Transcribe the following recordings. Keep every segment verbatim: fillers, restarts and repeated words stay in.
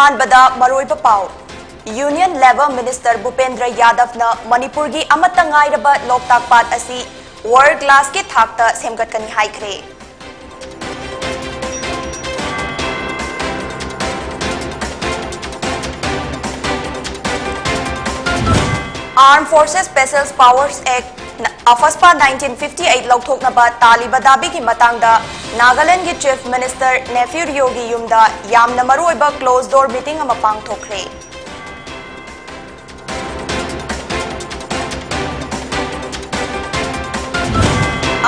ꯑꯍꯥꯟꯕꯗ ꯃꯔꯨꯑꯣꯏꯕ ꯄꯥꯎ꯫ Union Labour Minister ꯚꯨꯄꯦꯟꯗ꯭ꯔ ꯌꯥꯗꯕꯅ ꯃꯅꯤꯄꯨꯔꯒꯤ ꯑꯃꯠꯇ ꯉꯥꯏꯔꯕ ꯂꯣꯛꯇꯥꯛ ꯄꯥꯠ ꯑꯁꯤ world class ꯀꯤ ꯊꯥꯛꯇ ꯁꯦꯝꯒꯠꯀꯅꯤ ꯍꯥꯏꯈ꯭ꯔꯦ꯫ Armed Forces Special Powers Act, AFSPA nineteen fifty eight ꯂꯧꯊꯣꯛꯅꯕ ꯇꯥꯜꯂꯤꯕ ꯗꯥꯕꯤꯒꯤ ꯃꯇꯥꯡꯗ ꯅꯥꯒꯥꯂꯦꯟꯗꯒꯤ Chief Minister ꯅꯦꯐ꯭ꯌꯨ ꯔꯤꯑꯣꯒꯤ ꯌꯨꯝꯗ ꯌꯥꯝꯅ ꯃꯔꯨꯑꯣꯏꯕ closed door meeting ꯑꯃ ꯄꯥꯡꯊꯣꯛꯈ꯭ꯔꯦ꯫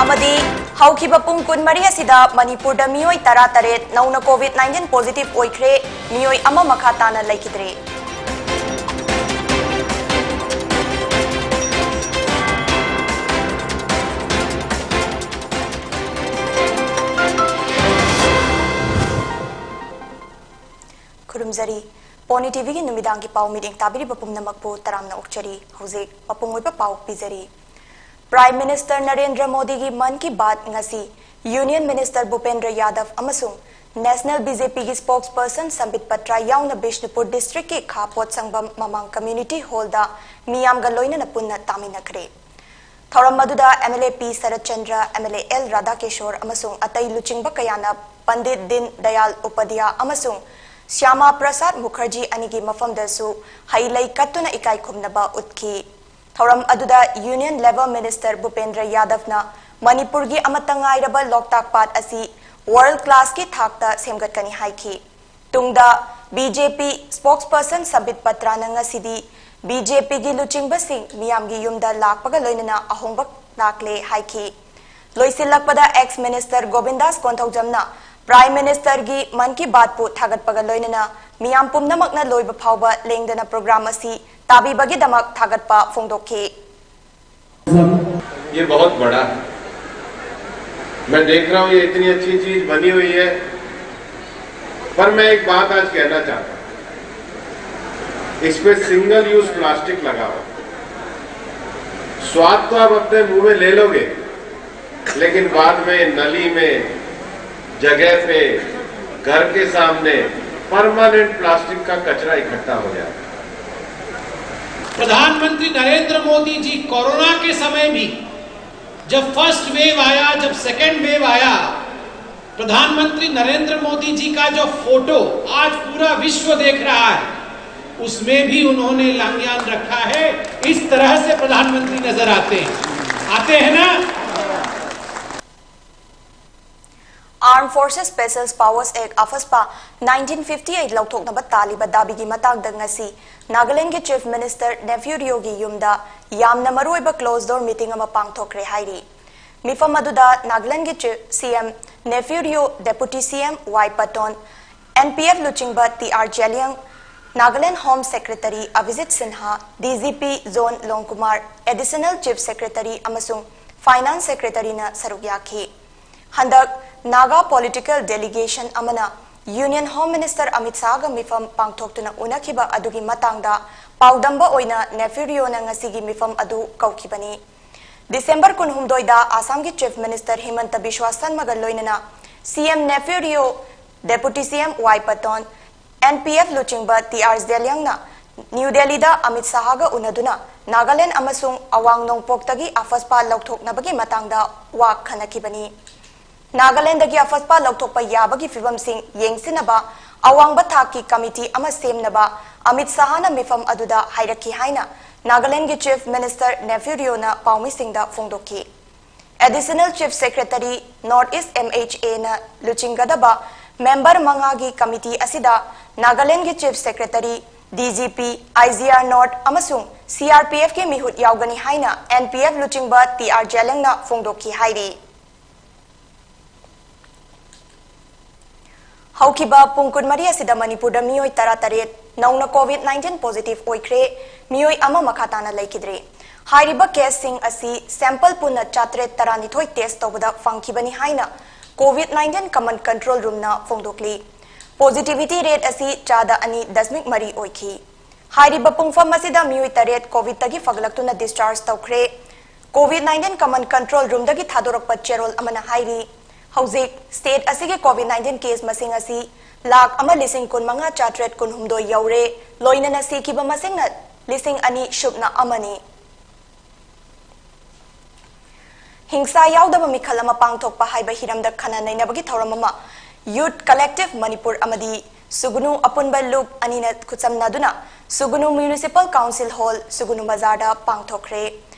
ꯑꯃꯗꯤ ꯍꯧꯈꯤꯕ ꯄꯨꯡ ꯀꯨꯟꯃꯔꯤ ꯑꯁꯤꯗ ꯃꯅꯤꯄꯨꯔꯗ ꯃꯤꯑꯣꯏ ꯇꯔꯥꯇꯔꯦꯠ ꯅꯧꯅ COVID nineteen positive ꯑꯣꯏꯈ꯭ꯔꯦ, ꯃꯤꯑꯣꯏ ꯑꯃ ꯃꯈꯥ ꯇꯥꯅ ꯂꯩꯈꯤꯗ꯭ꯔꯦ꯫ ꯈꯨꯔꯨꯝꯖꯔꯤ꯫ ꯄꯣꯅꯤ ꯇꯤꯚꯤꯒꯤ ꯅꯨꯃꯤꯗꯥꯡꯒꯤ ꯄꯥꯎ ꯃꯤꯠꯌꯦꯡ ꯇꯥꯕꯤꯔꯤꯕ ꯄꯨꯝꯅꯃꯛꯄꯨ ꯇꯔꯥꯝꯅ ꯑꯣꯛꯆꯔꯤ꯫ ꯍꯧꯖꯤꯛ ꯃꯄꯨꯡ ꯑꯣꯏꯕ ꯄꯥꯎ ꯄꯤꯖꯔꯤ꯫ Prime Minister ꯅꯔꯦꯟꯗ꯭ꯔ ꯃꯣꯗꯤꯒꯤ ꯃꯟ ꯀꯤ ꯕꯥꯠ ꯉꯁꯤ꯫ Union Minister ꯚꯨꯄꯦꯟꯗ꯭ꯔ ꯌꯥꯗꯕ ꯑꯃꯁꯨꯡ National BJP ꯒꯤ spokesperson ꯁꯝꯕꯤꯠ ꯄꯇ꯭ꯔ ꯌꯥꯎꯅ ꯕꯤꯁꯅꯨꯄꯨꯔ district ꯀꯤ ꯈꯥ ꯄꯣꯠꯁꯪꯕꯝ ꯃꯃꯥꯡ community hall ꯗ ꯃꯤꯌꯥꯝꯒ ꯂꯣꯏꯅꯅ ꯄꯨꯟꯅ ꯇꯥꯃꯤꯟꯅꯈ꯭ꯔꯦ꯫ ꯊꯧꯔꯝ ꯑꯗꯨꯗ MLA ꯄꯤ ꯁꯔꯠꯆꯟꯗ꯭ꯔ, MLA ꯑꯦꯜ ꯔꯥꯙꯥꯀꯤꯁꯣꯔ ꯑꯃꯁꯨꯡ ꯑꯇꯩ ꯂꯨꯆꯤꯡꯕ ꯀꯌꯥꯅ ꯄꯟꯗꯤꯠ ꯗꯤꯟ ꯗꯌꯥꯜ ꯎꯄꯥꯙ꯭ꯌꯥ ꯑꯃꯁꯨꯡ ꯁ꯭ꯌꯥꯃꯥ ꯄ꯭ꯔꯁꯥꯗ ꯃꯨꯈꯔꯖꯤ ꯑꯅꯤꯒꯤ ꯃꯐꯝꯗꯁꯨ ꯍꯩ ꯂꯩ ꯀꯠꯇꯨꯅ ꯏꯀꯥꯏ ꯈꯨꯝꯅꯕ ꯎꯠꯈꯤ꯫ ꯊꯧꯔꯝ ꯑꯗꯨꯗ Union Labour Minister ꯚꯨꯄꯦꯟꯗ꯭ꯔ ꯌꯥꯗꯕꯅ ꯃꯅꯤꯄꯨꯔꯒꯤ ꯑꯃꯠꯇ ꯉꯥꯏꯔꯕ ꯂꯣꯛꯇꯥꯛ ꯄꯥꯠ ꯑꯁꯤ world class ꯀꯤ ꯊꯥꯛꯇ ꯁꯦꯝꯒꯠꯀꯅꯤ ꯍꯥꯏꯈꯤ꯫ ꯇꯨꯡꯗ BJP spokesperson ꯁꯝꯕꯤꯠ ꯄꯇ꯭ꯔꯅ ꯉꯁꯤꯗꯤ BJP ꯒꯤ ꯂꯨꯆꯤꯡꯕꯁꯤꯡ ꯃꯤꯌꯥꯝꯒꯤ ꯌꯨꯝꯗ ꯂꯥꯛꯄꯒ ꯂꯣꯏꯅꯅ ꯑꯍꯣꯡꯕ ꯂꯥꯛꯂꯦ ꯍꯥꯏꯈꯤ꯫ ꯂꯣꯏꯁꯤꯜꯂꯛꯄꯗ ex minister ꯒꯣꯕꯤꯟꯗꯥꯁ ꯀꯣꯟꯊꯧꯖꯝꯅ Prime Minister ꯒꯤ ꯃꯟ ꯀꯤ ꯕꯥꯠꯄꯨ ꯊꯥꯒꯠꯄꯒ ꯂꯣꯏꯅꯅ ꯃꯤꯌꯥꯝ ꯄꯨꯝꯅꯃꯛꯅ ꯂꯣꯏꯕ ꯐꯥꯎꯕ ꯂꯦꯡꯗꯅ program ꯑꯁꯤ ꯇꯥꯕꯤꯕꯒꯤꯗꯃꯛ ꯊꯥꯒꯠꯄ ꯐꯣꯡꯗꯣꯛꯈꯤ꯫ ये बहुत बड़ा है। मैं देख रहा हूं, ये इतनी अच्छी चीज बनी हुई है, पर मैं एक बात आज कहना चाहता हूं, इस पे सिंगल यूज प्लास्टिक लगाओ। स्वाद तो आप अपने मुंह में ले लोगे, लेकिन बाद में नली में, जगह पे, घर के सामने परमानेंट प्लास्टिक का कचरा इकट्ठा हो जाए। प्रधानमंत्री नरेंद्र मोदी जी कोरोना के समय भी, जब फर्स्ट वेव आया, जब सेकेंड वेव आया, प्रधानमंत्री नरेंद्र मोदी जी का जो फोटो आज पूरा विश्व देख रहा है, उसमें भी उन्होंने लंगयान रखा है। इस तरह से प्रधानमंत्री नजर आते हैं, आते हैं ना? Armed Forces Special Powers Act ꯑꯐꯁꯄꯥ nineteen fifty eight ꯂꯧꯊꯣꯛꯅꯕ ꯇꯥꯜꯂꯤꯕ ꯗꯥꯕꯤꯒꯤ ꯃꯇꯥꯡꯗ ꯉꯁꯤ ꯅꯥꯒꯥꯂꯦꯟꯒꯤ Chief Minister Neiphiu Rioꯒꯤ ꯌꯨꯝꯗ ꯌꯥꯝꯅ ꯃꯔꯨꯑꯣꯏꯕ closed door meeting ꯑꯃ ꯄꯥꯡꯊꯣꯛꯈ꯭ꯔꯦ ꯍꯥꯏꯔꯤ꯫ ꯃꯤꯐꯝ ꯑꯗꯨꯗ ꯅꯥꯒꯥꯂꯦꯟꯒꯤ Chief CM Neiphiu Rio, Deputy CM Y Patton, NPF ꯂꯨꯆꯤꯡꯕ T R Zeliang, Nagaland Home Secretary Abhijit Sinha, DGP Zone Longkumar, Additional Chief Secretary ꯑꯃꯁꯨꯡ Finance Secretaryꯅ ꯁꯔꯨꯛ ꯌꯥꯈꯤ꯫ ꯍꯟꯗꯛ ꯅꯥꯒꯥ political delegation ꯑꯃꯅ Union Home Minister ꯑꯃꯤꯠ ꯁꯥꯍꯒ ꯃꯤꯐꯝ ꯄꯥꯡꯊꯣꯛꯇꯨꯅ ꯎꯅꯈꯤꯕ ꯑꯗꯨꯒꯤ ꯃꯇꯥꯡꯗ ꯄꯥꯎꯗꯝꯕ ꯑꯣꯏꯅ ꯅꯦꯐ꯭ꯌꯨ ꯔꯤꯑꯣꯅ ꯉꯁꯤꯒꯤ ꯃꯤꯐꯝ ꯑꯗꯨ ꯀꯧꯈꯤꯕꯅꯤ꯫ ꯗꯤꯁꯦꯝꯕꯔ ꯀꯨꯟꯍꯨꯝꯗꯣꯏꯗ ꯑꯁꯥꯝꯒꯤ Chief Minister ꯍꯤꯃꯟꯇ ꯕꯤꯁ꯭ꯋꯥ ꯁꯔꯃꯒ ꯂꯣꯏꯅꯅ CM Neiphiu Rio, Deputy CM Y Patton, NPF ꯂꯨꯆꯤꯡꯕ ꯇꯤ ꯑꯥꯔ ꯖꯦꯂꯤꯌꯥꯡꯅ ꯅ꯭ꯌꯨ ꯗꯦꯜꯂꯤꯗ ꯑꯃꯤꯠ ꯁꯥꯍꯒ ꯎꯅꯗꯨꯅ ꯅꯥꯒꯥꯂꯦꯟ ꯑꯃꯁꯨꯡ ꯑꯋꯥꯡ ꯅꯣꯡꯄꯣꯛꯇꯒꯤ ꯑꯐꯁꯄꯥ ꯂꯧꯊꯣꯛꯅꯕꯒꯤ ꯃꯇꯥꯡꯗ ꯋꯥ ꯈꯟꯅꯈꯤꯕꯅꯤ꯫ ꯅꯥꯒꯥꯂꯦꯟꯗꯒꯤ ꯑꯐꯁꯄꯥ ꯂꯧꯊꯣꯛꯄ ꯌꯥꯕꯒꯤ ꯐꯤꯚꯝꯁꯤꯡ ꯌꯦꯡꯁꯤꯟꯅꯕ ꯑꯋꯥꯡꯕ ꯊꯥꯛꯀꯤ ꯀꯃꯤꯇꯤ ꯑꯃ ꯁꯦꯝꯅꯕ ꯑꯃꯤꯠ ꯁꯥꯍꯅ ꯃꯤꯐꯝ ꯑꯗꯨꯗ ꯍꯥꯏꯔꯛꯈꯤ ꯍꯥꯏꯅ ꯅꯥꯒꯥꯂꯦꯟꯒꯤ Chief Minister ꯅꯦꯐ꯭ꯌꯨ ꯔꯤꯑꯣꯅ ꯄꯥꯎꯃꯤꯁꯤꯡꯗ ꯐꯣꯡꯗꯣꯛꯈꯤ꯫ Additional Chief Secretary North East MHAꯅ ꯂꯨꯆꯤꯡꯒꯗꯕ member ꯃꯉꯥꯒꯤ ꯀꯃꯤꯇꯤ ꯑꯁꯤꯗ ꯅꯥꯒꯥꯂꯦꯟꯒꯤ Chief Secretary, DGP, IGR North ꯑꯃꯁꯨꯡ CRPFꯀꯤ ꯃꯤꯍꯨꯠ ꯌꯥꯎꯒꯅꯤ ꯍꯥꯏꯅ NPF ꯂꯨꯆꯤꯡꯕ ꯇꯤ ꯑꯥꯔ ꯖꯦꯂꯤꯌꯥꯡꯅ ꯐꯣꯡꯗꯣꯛꯈꯤ ꯍꯥꯏꯔꯤ꯫ ꯍꯧꯈꯤꯕ ꯄꯨꯡ ꯀꯨꯟꯃꯔꯤ ꯑꯁꯤꯗ ꯃꯅꯤꯄꯨꯔꯗ ꯃꯤꯑꯣꯏ ꯇꯔꯥꯇꯔꯦꯠ ꯅꯧꯅ COVID nineteen positive ꯑꯣꯏꯈ꯭ꯔꯦ, ꯃꯤꯑꯣꯏ ꯑꯃ ꯃꯈꯥ ꯇꯥꯅ ꯂꯩꯈꯤꯗ꯭ꯔꯦ꯫ ꯍꯥꯏꯔꯤꯕ caseꯁꯤꯡ ꯑꯁꯤ sample ꯄꯨꯟꯅ ꯆꯥꯇ꯭ꯔꯦꯠ ꯇꯔꯥꯅꯤꯊꯣꯏ test ꯇꯧꯕꯗ ꯐꯪꯈꯤꯕꯅꯤ ꯍꯥꯏꯅ COVID nineteen Command Control Roomꯅ ꯐꯣꯡꯗꯣꯛꯂꯤ꯫ Positivity rate ꯑꯁꯤ ꯆꯥꯗ ꯑꯅꯤ ꯗꯁꯃꯤꯛ ꯃꯔꯤ ꯑꯣꯏꯈꯤ꯫ ꯍꯥꯏꯔꯤꯕ ꯄꯨꯡꯐꯝ ꯑꯁꯤꯗ ꯃꯤꯑꯣꯏ ꯇꯔꯦꯠ COVIDꯇꯒꯤ ꯐꯒꯠꯂꯛꯇꯨꯅ discharge ꯇꯧꯈ꯭ꯔꯦ꯫ COVID nineteen Command Control Roomꯗꯒꯤ ꯊꯥꯗꯣꯔꯛꯄ ꯆꯦꯔꯣꯜ ꯑꯃꯅ ꯍꯥꯏꯔꯤ, ꯍꯧꯖꯤꯛ state ꯑꯁꯤꯒꯤ COVID nineteen case ꯃꯁꯤꯡ ꯑꯁꯤ ꯂꯥꯈ ꯑꯃ ꯂꯤꯁꯤꯡ ꯀꯨꯟꯃꯉꯥ ꯆꯥꯇ꯭ꯔꯦꯠ ꯀꯨꯟꯍꯨꯝꯗꯣꯏ ꯌꯧꯔꯦ꯫ ꯂꯣꯏꯅꯅ ꯁꯤꯈꯤꯕ ꯃꯁꯤꯡꯅ ꯂꯤꯁꯤꯡ ꯑꯅꯤ ꯁꯨꯞꯅ ꯑꯃꯅꯤ꯫ ꯍꯤꯡꯁꯥ ꯌꯥꯎꯗꯕ ꯃꯤꯈꯜ ꯑꯃ ꯄꯥꯡꯊꯣꯛꯄ ꯍꯥꯏꯕ ꯍꯤꯔꯝꯗ ꯈꯟꯅ ꯅꯩꯅꯕꯒꯤ ꯊꯧꯔꯝ ꯑꯃ Youth Collective ꯃꯅꯤꯄꯨꯔ ꯑꯃꯗꯤ ꯁꯨꯒꯨꯅꯨ ꯑꯄꯨꯟꯕ ꯂꯨꯞ ꯑꯅꯤꯅ ꯈꯨꯠꯁꯝꯅꯗꯨꯅ ꯁꯨꯒꯨꯅꯨ Municipal Council Hall, ꯁꯨꯒꯨꯅꯨ ꯕꯖꯥꯔꯗ ꯄꯥꯡꯊꯣꯛꯈ꯭ꯔꯦ꯫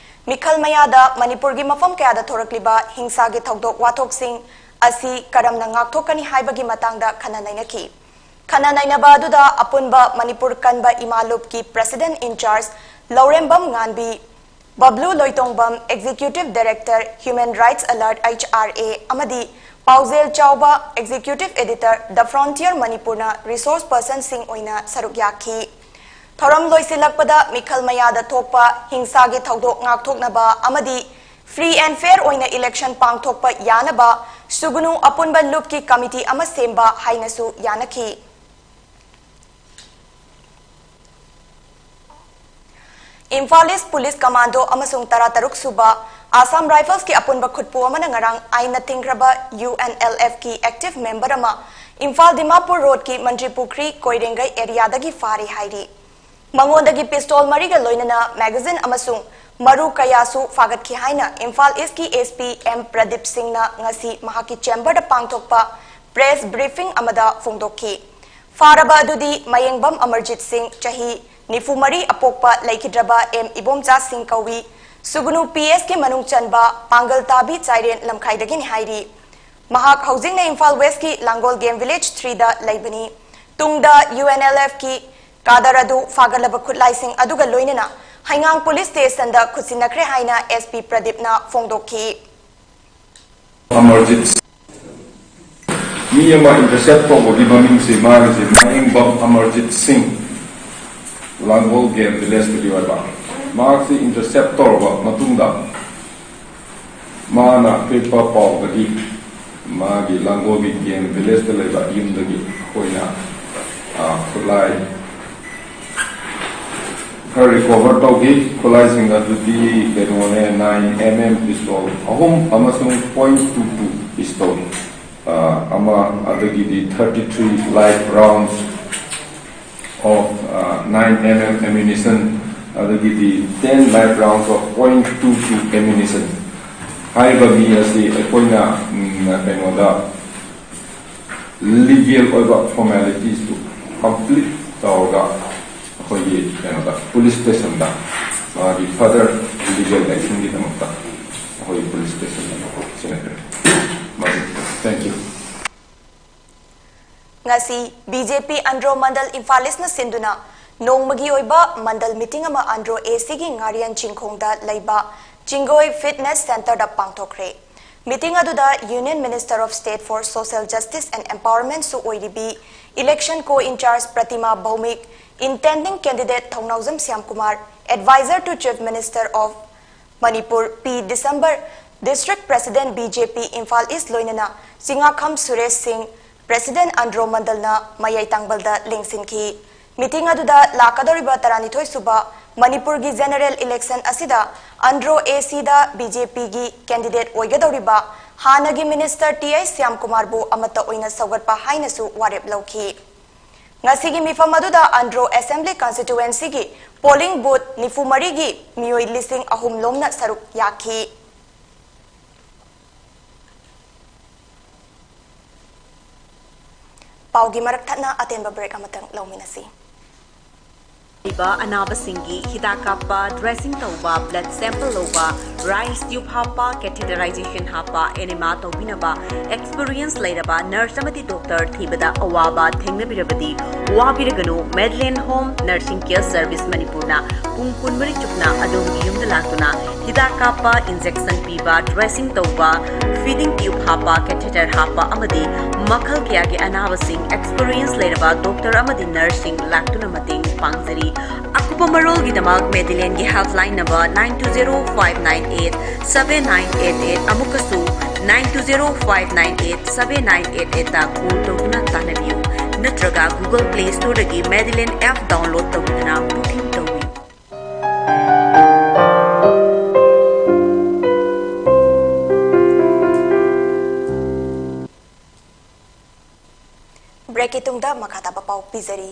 ꯃꯤꯈꯜ ꯃꯌꯥꯗ ꯃꯅꯤꯄꯨꯔꯒꯤ ꯃꯐꯝ ꯀꯌꯥꯗ ꯊꯣꯔꯛꯂꯤꯕ ꯍꯤꯡꯁꯥꯒꯤ ꯊꯧꯗꯣꯛ ꯋꯥꯊꯣꯛꯁꯤꯡ ꯑꯁꯤ ꯀꯔꯝꯅ ꯉꯥꯛꯊꯣꯛꯀꯅꯤ ꯍꯥꯏꯕꯒꯤ ꯃꯇꯥꯡꯗ ꯈꯟꯅ ꯅꯩꯅꯈꯤ꯫ ꯈꯟꯅ ꯅꯩꯅꯕ ꯑꯗꯨꯗ ꯑꯄꯨꯟꯕ ꯃꯅꯤꯄꯨꯔ ꯀꯟꯕ ꯏꯃꯥ ꯂꯨꯞꯀꯤ President in Charge Laurembam ꯉꯥꯟꯕꯤ, ꯕꯕ꯭ꯂꯨ Loitongbam, Executive Director, Human Rights Alert, H R A, ꯑꯃꯗꯤ ꯄꯥꯎꯖꯦꯜ ꯆꯥꯎꯕ, Executive Editor, The Frontier ꯃꯅꯤꯄꯨꯔꯅ resource personꯁꯤꯡ ꯑꯣꯏꯅ ꯁꯔꯨꯛ ꯌꯥꯈꯤ꯫ ꯊꯧꯔꯝ ꯂꯣꯏꯁꯤꯜꯂꯛꯄꯗ ꯃꯤꯈꯜ ꯃꯌꯥꯗ ꯊꯣꯛꯄ ꯍꯤꯡꯁꯥꯒꯤ ꯊꯧꯗꯣꯛ ꯉꯥꯛꯊꯣꯛꯅꯕ ꯑꯃꯗꯤ free and fair ꯑꯣꯏꯅ election ꯄꯥꯡꯊꯣꯛꯄ ꯌꯥꯅꯕ ꯁꯨꯒꯨꯅꯨ ꯑꯄꯨꯟꯕ ꯂꯨꯞꯀꯤ committee ꯑꯃ ꯁꯦꯝꯕ ꯍꯥꯏꯅꯁꯨ ꯌꯥꯅꯈꯤ꯫ ꯏꯝꯐꯥꯜ East Police Commando ꯑꯃꯁꯨꯡ ꯇꯔꯥꯇꯔꯨꯛ ꯁꯨꯕ Assam Riflesꯀꯤ ꯑꯄꯨꯟꯕ ꯈꯨꯠꯄꯨ ꯑꯃꯅ ꯉꯔꯥꯡ ꯑꯥꯏꯟꯅ ꯊꯤꯡꯈ꯭ꯔꯕ UNLFꯀꯤ active member ꯑꯃ ꯏꯝꯐꯥꯜ ꯗꯤꯃꯥꯄꯨꯔ roadꯀꯤ ꯃꯟꯇ꯭ꯔꯤ ꯄꯨꯈ꯭ꯔꯤ ꯀꯣꯏꯔꯦꯡꯒꯩ areaꯗꯒꯤ ꯐꯥꯔꯦ ꯍꯥꯏꯔꯤ꯫ ꯃꯉꯣꯟꯗꯒꯤ pistol ꯃꯔꯤꯒ ꯂꯣꯏꯅꯅ magazine ꯑꯃꯁꯨꯡ ꯃꯔꯨ ꯀꯌꯥꯁꯨ ꯐꯥꯒꯠꯈꯤ ꯍꯥꯏꯅ ꯏꯝꯐꯥꯜ Eastꯀꯤ SP M ꯄ꯭ꯔꯗꯤꯞ ꯁꯤꯡꯅ ꯉꯁꯤ ꯃꯍꯥꯛꯀꯤ chamberꯗ ꯄꯥꯡꯊꯣꯛꯄ press briefing ꯑꯃꯗ ꯐꯣꯡꯗꯣꯛꯈꯤ꯫ ꯐꯥꯔꯕ ꯑꯗꯨꯗꯤ ꯃꯌꯦꯡꯕꯝ ꯑꯃꯔꯖꯤꯠ ꯁꯤꯡ, ꯆꯍꯤ ꯅꯤꯐꯨ ꯃꯔꯤ ꯑꯄꯣꯛꯄ ꯂꯩꯈꯤꯗ꯭ꯔꯕ M ꯏꯕꯣꯝꯆꯥ ꯁꯤꯡ ꯀꯧꯏ꯫ ꯁꯨꯒꯨꯅꯨ PSꯀꯤ ꯃꯅꯨꯡ ꯆꯟꯕ ꯄꯥꯡꯒꯜ ꯇꯥꯕꯤ ꯆꯥꯏꯔꯦꯟ ꯂꯝꯈꯥꯏꯗꯒꯤꯅꯤ ꯍꯥꯏꯔꯤ꯫ ꯃꯍꯥꯛ ꯍꯧꯖꯤꯛꯅ ꯏꯝꯐꯥꯜ Westꯀꯤ ꯂꯥꯡꯒꯣꯜ Game Village threeꯗ ꯂꯩꯕꯅꯤ꯫ ꯇꯨꯡꯗ UNLFꯀꯤ cadre ꯑꯗꯨ ꯐꯥꯒꯠꯂꯕ ꯈꯨꯠꯂꯥꯏꯁꯤꯡ ꯑꯗꯨꯒ ꯂꯣꯏꯅꯅ ꯍꯩꯉꯥꯡ police stationꯗ ꯈꯨꯠꯁꯤꯟꯅꯈ꯭ꯔꯦ ꯍꯥꯏꯅ SP ꯄ꯭ꯔꯗꯤꯞꯅ ꯐꯣꯡꯗꯣꯛꯈꯤ꯫ ꯑꯃꯔꯖꯤꯠ, ꯃꯤ ꯑꯃ intercept ꯇꯧꯕꯒꯤ ꯃꯃꯤꯡꯁꯤ ꯃꯥꯒꯤꯁꯤ ꯃꯌꯦꯡꯕꯝ ꯑꯃꯔꯖꯤꯠ ꯁꯤꯡ, ꯂꯥꯡꯒꯣꯜ Game Villageꯇꯒꯤ ꯑꯣꯏꯕ꯫ ꯃꯍꯥꯛꯁꯤ intercept ꯇꯧꯔꯕ ꯃꯇꯨꯡꯗ ꯃꯥꯅ ꯑꯄꯤꯛꯄ ꯄꯥꯎꯗꯒꯤ ꯃꯥꯒꯤ ꯂꯥꯡꯒꯣꯜꯒꯤ Game Villageꯇ ꯂꯩꯕ ꯌꯨꯝꯗꯒꯤ ꯑꯩꯈꯣꯏꯅ, ꯑ, ꯈꯨꯠꯂꯥꯏ ꯈꯔ recover ꯇꯧꯈꯤ꯫ ꯈꯨꯠꯂꯥꯏꯁꯤꯡ ꯑꯗꯨꯗꯤ ꯀꯩꯅꯣꯅꯦ, nine MM pistol ꯑꯍꯨꯝ ꯑꯃꯁꯨꯡ point two two pistol꯫ ꯑꯃ, ꯑꯗꯒꯤꯗꯤ thirty three live rounds of nine M M ammunition, ꯑꯗꯒꯤꯗꯤ ten live rounds of point two two ammunition꯫ ꯍꯥꯏꯔꯤꯕ ꯃꯤ ꯑꯁꯤ ꯑꯩꯈꯣꯏꯅ ꯀꯩꯅꯣꯗ ꯂꯤꯒꯦꯜ ꯑꯣꯏꯕ ꯐꯣꯔꯃꯦꯂꯤꯇꯤꯁꯇꯨ ꯀꯝꯄ꯭ꯂꯤꯠ ꯇꯧꯔꯒ ꯑꯩꯈꯣꯏꯒꯤ ꯀꯩꯅꯣꯗ ꯄꯨꯂꯤꯁ ꯁ꯭ꯇꯦꯁꯟꯗ ꯃꯥꯒꯤ ꯐꯔꯗꯔ ꯂꯤꯒꯦꯜ ꯑꯦꯛꯁꯟꯒꯤꯗꯃꯛꯇ ꯑꯩꯈꯣꯏꯒꯤ ꯄꯨꯂꯤꯁ ꯁ꯭ꯇꯦꯁꯟꯗ ꯁꯤꯟꯅꯈ꯭ꯔꯦ꯫ Thank you꯫ ꯉꯁꯤ ꯕꯤ ꯖꯦ ꯄꯤ ꯑꯟꯗ꯭ꯔꯣ ꯃꯟꯗꯜ ꯏꯝꯐꯥꯜ ꯏꯁꯅ ꯁꯤꯟꯗꯨꯅ ꯅꯣꯡꯃꯒꯤ ꯑꯣꯏꯕ ꯃꯟꯗꯜ ꯃꯤꯇꯤꯡ ꯑꯃ ꯑꯟꯗ꯭ꯔꯣ ꯑꯦ ꯁꯤꯒꯤ ꯉꯥꯔꯤꯌꯟ ꯆꯤꯡꯈꯣꯡꯗ ꯂꯩꯕ ꯆꯤꯡꯒꯣꯏ ꯐꯤꯠꯅꯦꯁ ꯁꯦꯟꯇꯔꯗ ꯄꯥꯡꯊꯣꯛꯈ꯭ꯔꯦ꯫ ꯃꯤꯇꯤꯡ ꯑꯗꯨꯗ Union Minister of State for Social Justice and Empowerment ꯁꯨ ꯑꯣꯏꯔꯤꯕꯤ Election Co-incharge Pratima Bhoumik, Intending Candidate Thounaojam Shyamkumar, Advisor to Chief Minister of Manipur P December, District President B J P Imphal ꯏꯁ ꯂꯣꯏꯅꯅ ꯆꯤꯉꯥꯈꯝ ꯁꯨꯔꯦꯁ ꯁꯤꯡ, President Andro ꯃꯟꯗꯜꯅ ꯃꯌꯥꯏ ꯇꯥꯡꯕꯜꯗ ꯂꯦꯡꯁꯤꯟꯈꯤ꯫ Meeting ꯑꯗꯨꯗ ꯂꯥꯛꯀꯗꯧꯔꯤꯕ ꯇꯔꯥꯅꯤꯊꯣꯏ ꯁꯨꯕ ꯃꯅꯤꯄꯨꯔꯒꯤ general election ꯑꯁꯤꯗ ꯑꯟꯗ꯭ꯔꯣ ꯑꯦ ꯁꯤꯗ ꯕꯤ ꯖꯦ ꯄꯤꯒꯤ ꯀꯦꯟꯗꯤꯗꯦꯠ ꯑꯣꯏꯒꯗꯧꯔꯤꯕ ꯍꯥꯟꯅꯒꯤ ꯃꯤꯅꯤꯁꯇꯔ ꯇꯤ ꯑꯥꯏ ꯁ꯭ꯌꯥꯝꯀꯨꯃꯥꯔꯕꯨ ꯑꯃꯠꯇ ꯑꯣꯏꯅ ꯁꯧꯒꯠꯄ ꯍꯥꯏꯅꯁꯨ ꯋꯥꯔꯦꯞ ꯂꯧꯈꯤ꯫ ꯉꯁꯤꯒꯤ ꯃꯤꯐꯝ ꯑꯗꯨꯗ ꯑꯟꯗ꯭ꯔꯣ ꯑꯦꯁꯦꯝꯕ꯭ꯂꯤ ꯀꯟꯁꯇꯤꯇ꯭ꯋꯦꯟꯁꯤꯒꯤ ꯄꯣꯂꯤꯡ ꯕꯨꯊ ꯅꯤꯐꯨ ꯃꯔꯤꯒꯤ ꯃꯤꯑꯣꯏ ꯂꯤꯁꯤꯡ ꯑꯍꯨꯝ ꯂꯣꯝꯅ ꯁꯔꯨꯛ ꯌꯥꯈꯤ꯫ ꯄꯥꯎꯒꯤ ꯃꯔꯛ ꯊꯠꯅ ꯑꯇꯦꯟꯕ ꯕ꯭ꯔꯦꯛ ꯑꯃꯇꯪ ꯂꯧꯃꯤꯟꯅꯁꯤ꯫ ꯂꯩꯕ ꯑꯅꯥꯕꯁꯤꯡꯒꯤ ꯍꯤꯗꯥꯛ ꯀꯥꯞꯄ, ꯗ꯭ꯔꯦꯁꯤꯡ ꯇꯧꯕ, ꯕ꯭ꯂꯗ ꯁꯦꯝꯄꯜ ꯂꯧꯕ, ꯔꯥꯏꯁ ꯇ꯭ꯌꯨꯕ ꯍꯥꯞꯄ, ꯀꯦꯊꯤꯇꯔꯥꯏꯖꯦꯁꯟ ꯍꯥꯞꯄ, ꯑꯦꯅꯦꯃꯥ ꯇꯧꯕꯤꯅꯕ ꯑꯦꯛꯁꯄꯤꯔꯤꯌꯦꯟꯁ ꯂꯩꯔꯕ ꯅꯔꯁ ꯑꯃꯗꯤ ꯗꯣꯛꯇꯔ ꯊꯤꯕꯗ ꯑꯋꯥꯕ ꯊꯦꯡꯅꯕꯤꯔꯕꯗꯤ ꯋꯥꯕꯤꯔꯒꯅꯨ꯫ ꯃꯦꯗꯂꯦꯟ ꯍꯣꯝ ꯅꯔꯁꯤꯡ ꯀꯦꯌꯔ ꯁꯔꯚꯤꯁ ꯃꯅꯤꯄꯨꯔꯅ ꯄꯨꯡ ꯀꯨꯟꯃꯔꯤ ꯆꯨꯞꯅ ꯑꯗꯣꯝꯒꯤ ꯌꯨꯝꯗ ꯂꯥꯛꯇꯨꯅ ꯍꯤꯗꯥꯛ ꯀꯥꯞꯄ, ꯏꯟꯖꯦꯛꯁꯟ ꯄꯤꯕ, ꯗ꯭ꯔꯦꯁꯤꯡ ꯇꯧꯕ, ꯐꯤꯗꯤꯡ ꯇ꯭ꯌꯨꯕ ꯍꯥꯞꯄ, ꯀꯦꯊꯦꯇꯔ ꯍꯥꯞꯄ ꯑꯃꯗꯤ ꯃꯈꯜ ꯀꯌꯥꯒꯤ ꯑꯅꯥꯕꯁꯤꯡ ꯑꯦꯛꯁꯄꯤꯔꯤꯌꯦꯟꯁ ꯂꯩꯔꯕ ꯗꯣꯛꯇꯔ ꯑꯃꯗꯤ ꯅꯔꯁꯁꯤꯡ ꯂꯥꯛꯇꯨꯅ ꯃꯇꯦꯡ ꯄꯥꯡꯖꯔꯤ꯫ ꯑꯀꯨꯞꯄ ꯃꯔꯣꯜꯒꯤꯗꯃꯛ ꯃꯦꯗꯤꯂꯦꯟꯒꯤ helpline number nine two zero five nine eight seven nine eight eight ꯑꯃꯨꯛꯀꯁꯨ nine two zero five nine eight seven nine eight eight ꯇ ꯀꯣꯜ ꯇꯧꯗꯨꯅ ꯇꯥꯟꯅꯕꯤꯌꯨ ꯅꯠꯇ꯭ꯔꯒ Google Play Store ꯗꯒꯤ ꯃꯦꯗꯤꯂꯦꯟ ꯑꯦꯞ ꯗꯥꯎꯟꯂꯣꯗ ꯇꯧꯗꯨꯅ ꯕꯨꯀꯤꯡ ꯇꯧꯕꯤꯌꯨ꯫ ꯃꯈꯥ ꯇꯥꯕ ꯄꯥꯎ ꯄꯤꯖꯔꯤ꯫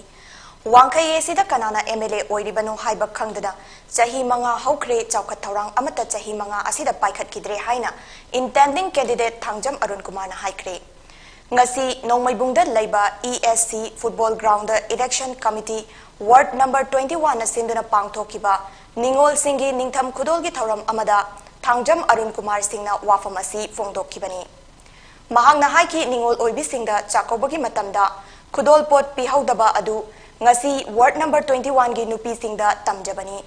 ꯋꯥꯡꯈꯩ ꯑꯦ ꯁꯤꯗ ꯀꯅꯥꯅ ꯑꯦꯝ ꯑꯦꯜ ꯑꯦ ꯑꯣꯏꯔꯤꯕꯅꯣ ꯍꯥꯏꯕ ꯈꯪꯗꯅ ꯆꯍꯤ ꯃꯉꯥ ꯍꯧꯈ꯭ꯔꯦ, ꯆꯥꯎꯈꯠ ꯊꯧꯔꯥꯡ ꯑꯃꯠꯇ ꯆꯍꯤ ꯃꯉꯥ ꯑꯁꯤꯗ ꯄꯥꯏꯈꯠꯈꯤꯗ꯭ꯔꯦ ꯍꯥꯏꯅ intending candidate ꯊꯥꯡꯖꯝ ꯑꯔꯨꯟ ꯀꯨꯃꯥꯔꯅ ꯍꯥꯏꯈ꯭ꯔꯦ꯫ ꯉꯁꯤ ꯅꯣꯡꯃꯩꯕꯨꯡꯗ ꯂꯩꯕ E S C football ground election committee ward number twenty one ꯅ ꯁꯤꯟꯗꯨꯅ ꯄꯥꯡꯊꯣꯛꯈꯤꯕ ꯅꯤꯉꯣꯜꯁꯤꯡꯒꯤ ꯅꯤꯡꯊꯝ ꯈꯨꯗꯣꯜꯒꯤ ꯊꯧꯔꯝ ꯑꯃꯗ ꯊꯥꯡꯖꯝ ꯑꯔꯨꯟ ꯀꯨꯃꯥꯔ ꯁꯤꯡꯅ ꯋꯥꯐꯝ ꯑꯁꯤ ꯐꯣꯡꯗꯣꯛꯈꯤꯕꯅꯤ꯫ ꯃꯍꯥꯛꯅ ꯍꯥꯏꯈꯤ, ꯅꯤꯉꯣꯜ ꯑꯣꯏꯕꯤꯁꯤꯡꯗ ꯆꯥꯛꯀꯧꯕꯒꯤ ꯃꯇꯝꯗ ꯈꯨꯗꯣꯜ ꯄꯣꯠ ꯄꯤꯍꯧꯗꯕ ꯑꯗꯨ ꯉꯁꯤ ꯋꯥꯔꯗ ꯅꯝꯕꯔ twenty one ꯒꯤ ꯅꯨꯄꯤꯁꯤꯡꯗ ꯇꯝꯖꯕꯅꯤ꯫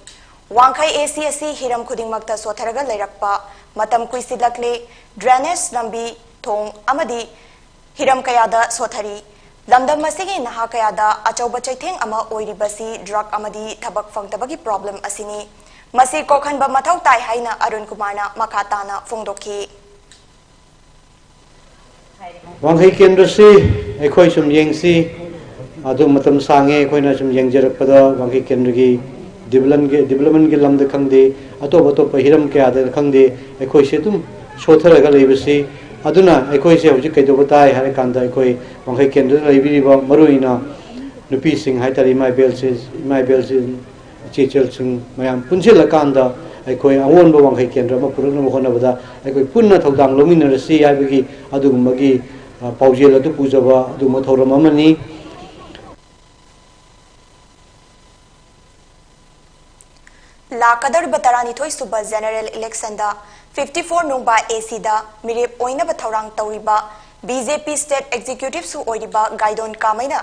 ꯋꯥꯡꯈꯩ ꯑꯦ ꯁꯤ ꯑꯁꯤ ꯍꯤꯔꯝ ꯈꯨꯗꯤꯡꯃꯛꯇ ꯁꯣꯠꯊꯔꯒ ꯂꯩꯔꯛꯄ ꯃꯇꯝ ꯀꯨꯏꯁꯤꯜꯂꯛꯂꯦ꯫ ꯗ꯭ꯔꯦꯅꯦꯖ, ꯂꯝꯕꯤ, ꯊꯣꯡ ꯑꯃꯗꯤ ꯍꯤꯔꯝ ꯀꯌꯥꯗ ꯁꯣꯠꯊꯔꯤ꯫ ꯂꯝꯗꯝ ꯑꯁꯤꯒꯤ ꯅꯍꯥ ꯀꯌꯥꯗ ꯑꯆꯧꯕ ꯆꯩꯊꯦꯡ ꯑꯃ ꯑꯣꯏꯔꯤꯕꯁꯤ ꯗ꯭ꯔꯒ ꯑꯃꯗꯤ ꯊꯕꯛ ꯐꯪꯗꯕꯒꯤ ꯄ꯭ꯔꯣꯕ꯭ꯂꯦꯝ ꯑꯁꯤꯅꯤ꯫ ꯃꯁꯤ ꯀꯣꯛꯍꯟꯕ ꯃꯊꯧ ꯇꯥꯏ ꯍꯥꯏꯅ ꯑꯔꯨꯟ ꯀꯨꯃꯥꯔꯅ ꯃꯈꯥ ꯇꯥꯅ ꯐꯣꯡꯗꯣꯛꯈꯤ꯫ ꯋꯥꯡꯈꯩ ꯀꯦꯟꯗ꯭ꯔꯁꯤ ꯑꯩꯈꯣꯏ ꯁꯨꯝ ꯌꯦꯡꯁꯤ꯫ ꯑꯗꯨ ꯃꯇꯝ ꯁꯥꯡꯉꯦ ꯑꯩꯈꯣꯏꯅ ꯁꯨꯝ ꯌꯦꯡꯖꯔꯛꯄꯗ ꯋꯥꯡꯈꯩ ꯀꯦꯟꯗ꯭ꯔꯒꯤ development ꯒꯤ, development ꯒꯤ ꯂꯝꯗ ꯈꯪꯗꯦ, ꯑꯇꯣꯞ ꯑꯇꯣꯞꯄ ꯍꯤꯔꯝ ꯀꯌꯥꯗ ꯈꯪꯗꯦ, ꯑꯩꯈꯣꯏꯁꯦ ꯑꯗꯨꯝ ꯁꯣꯠꯊꯔꯒ ꯂꯩꯕꯁꯤ꯫ ꯑꯗꯨꯅ ꯑꯩꯈꯣꯏꯁꯦ ꯍꯧꯖꯤꯛ ꯀꯩꯗꯧꯕ ꯇꯥꯏ ꯍꯥꯏꯔ ꯀꯥꯟꯗ ꯑꯩꯈꯣꯏ ꯋꯥꯡꯈꯩ ꯀꯦꯟꯗ꯭ꯔꯗ ꯂꯩꯕꯤꯔꯤꯕ ꯃꯔꯨꯑꯣꯏꯅ ꯅꯨꯄꯤꯁꯤꯡ ꯍꯥꯏꯇꯥꯔꯦ, ꯏꯃꯥ ꯏꯕꯦꯜꯁꯤ, ꯏꯃꯥ ꯏꯕꯦꯜꯁꯤ, ꯏꯆꯦ ꯏꯆꯜꯁꯤꯡ ꯃꯌꯥꯝ ꯄꯨꯟꯁꯤꯜꯂꯀꯥꯟꯗ ꯑꯩꯈꯣꯏ ꯑꯑꯣꯟꯕ ꯋꯥꯡꯈꯩ ꯀꯦꯟꯗ꯭ꯔ ꯑꯃ ꯄꯨꯔꯛꯅꯕ ꯍꯣꯠꯅꯕꯗ ꯑꯩꯈꯣꯏ ꯄꯨꯟꯅ ꯊꯧꯗꯥꯡ ꯂꯧꯃꯤꯟꯅꯔꯁꯤ ꯍꯥꯏꯕꯒꯤ ꯑꯗꯨꯒꯨꯝꯕꯒꯤ, ꯑ, ꯄꯥꯎꯖꯦꯜ ꯑꯗꯨ ꯄꯨꯖꯕ ꯑꯗꯨꯒꯨꯝꯕ ꯊꯧꯔꯝ ꯑꯃꯅꯤ꯫ ꯂꯥꯛꯀꯗꯧꯔꯤꯕ ꯇꯔꯥꯅꯤꯊꯣꯏ ꯁꯨꯕ ꯖꯦꯅꯔꯦꯜ ꯏꯂꯦꯛꯁꯟꯗ fifty four ꯅꯨꯡꯕ ꯑꯦ ꯁꯤꯗ ꯃꯤꯔꯦꯞ ꯑꯣꯏꯅꯕ ꯊꯧꯔꯥꯡ ꯇꯧꯔꯤꯕ ꯕꯤ ꯖꯦ ꯄꯤ state executive ꯁꯨ ꯑꯣꯏꯔꯤꯕ ꯒꯥꯏꯗꯣꯟ ꯀꯥꯃꯩꯅ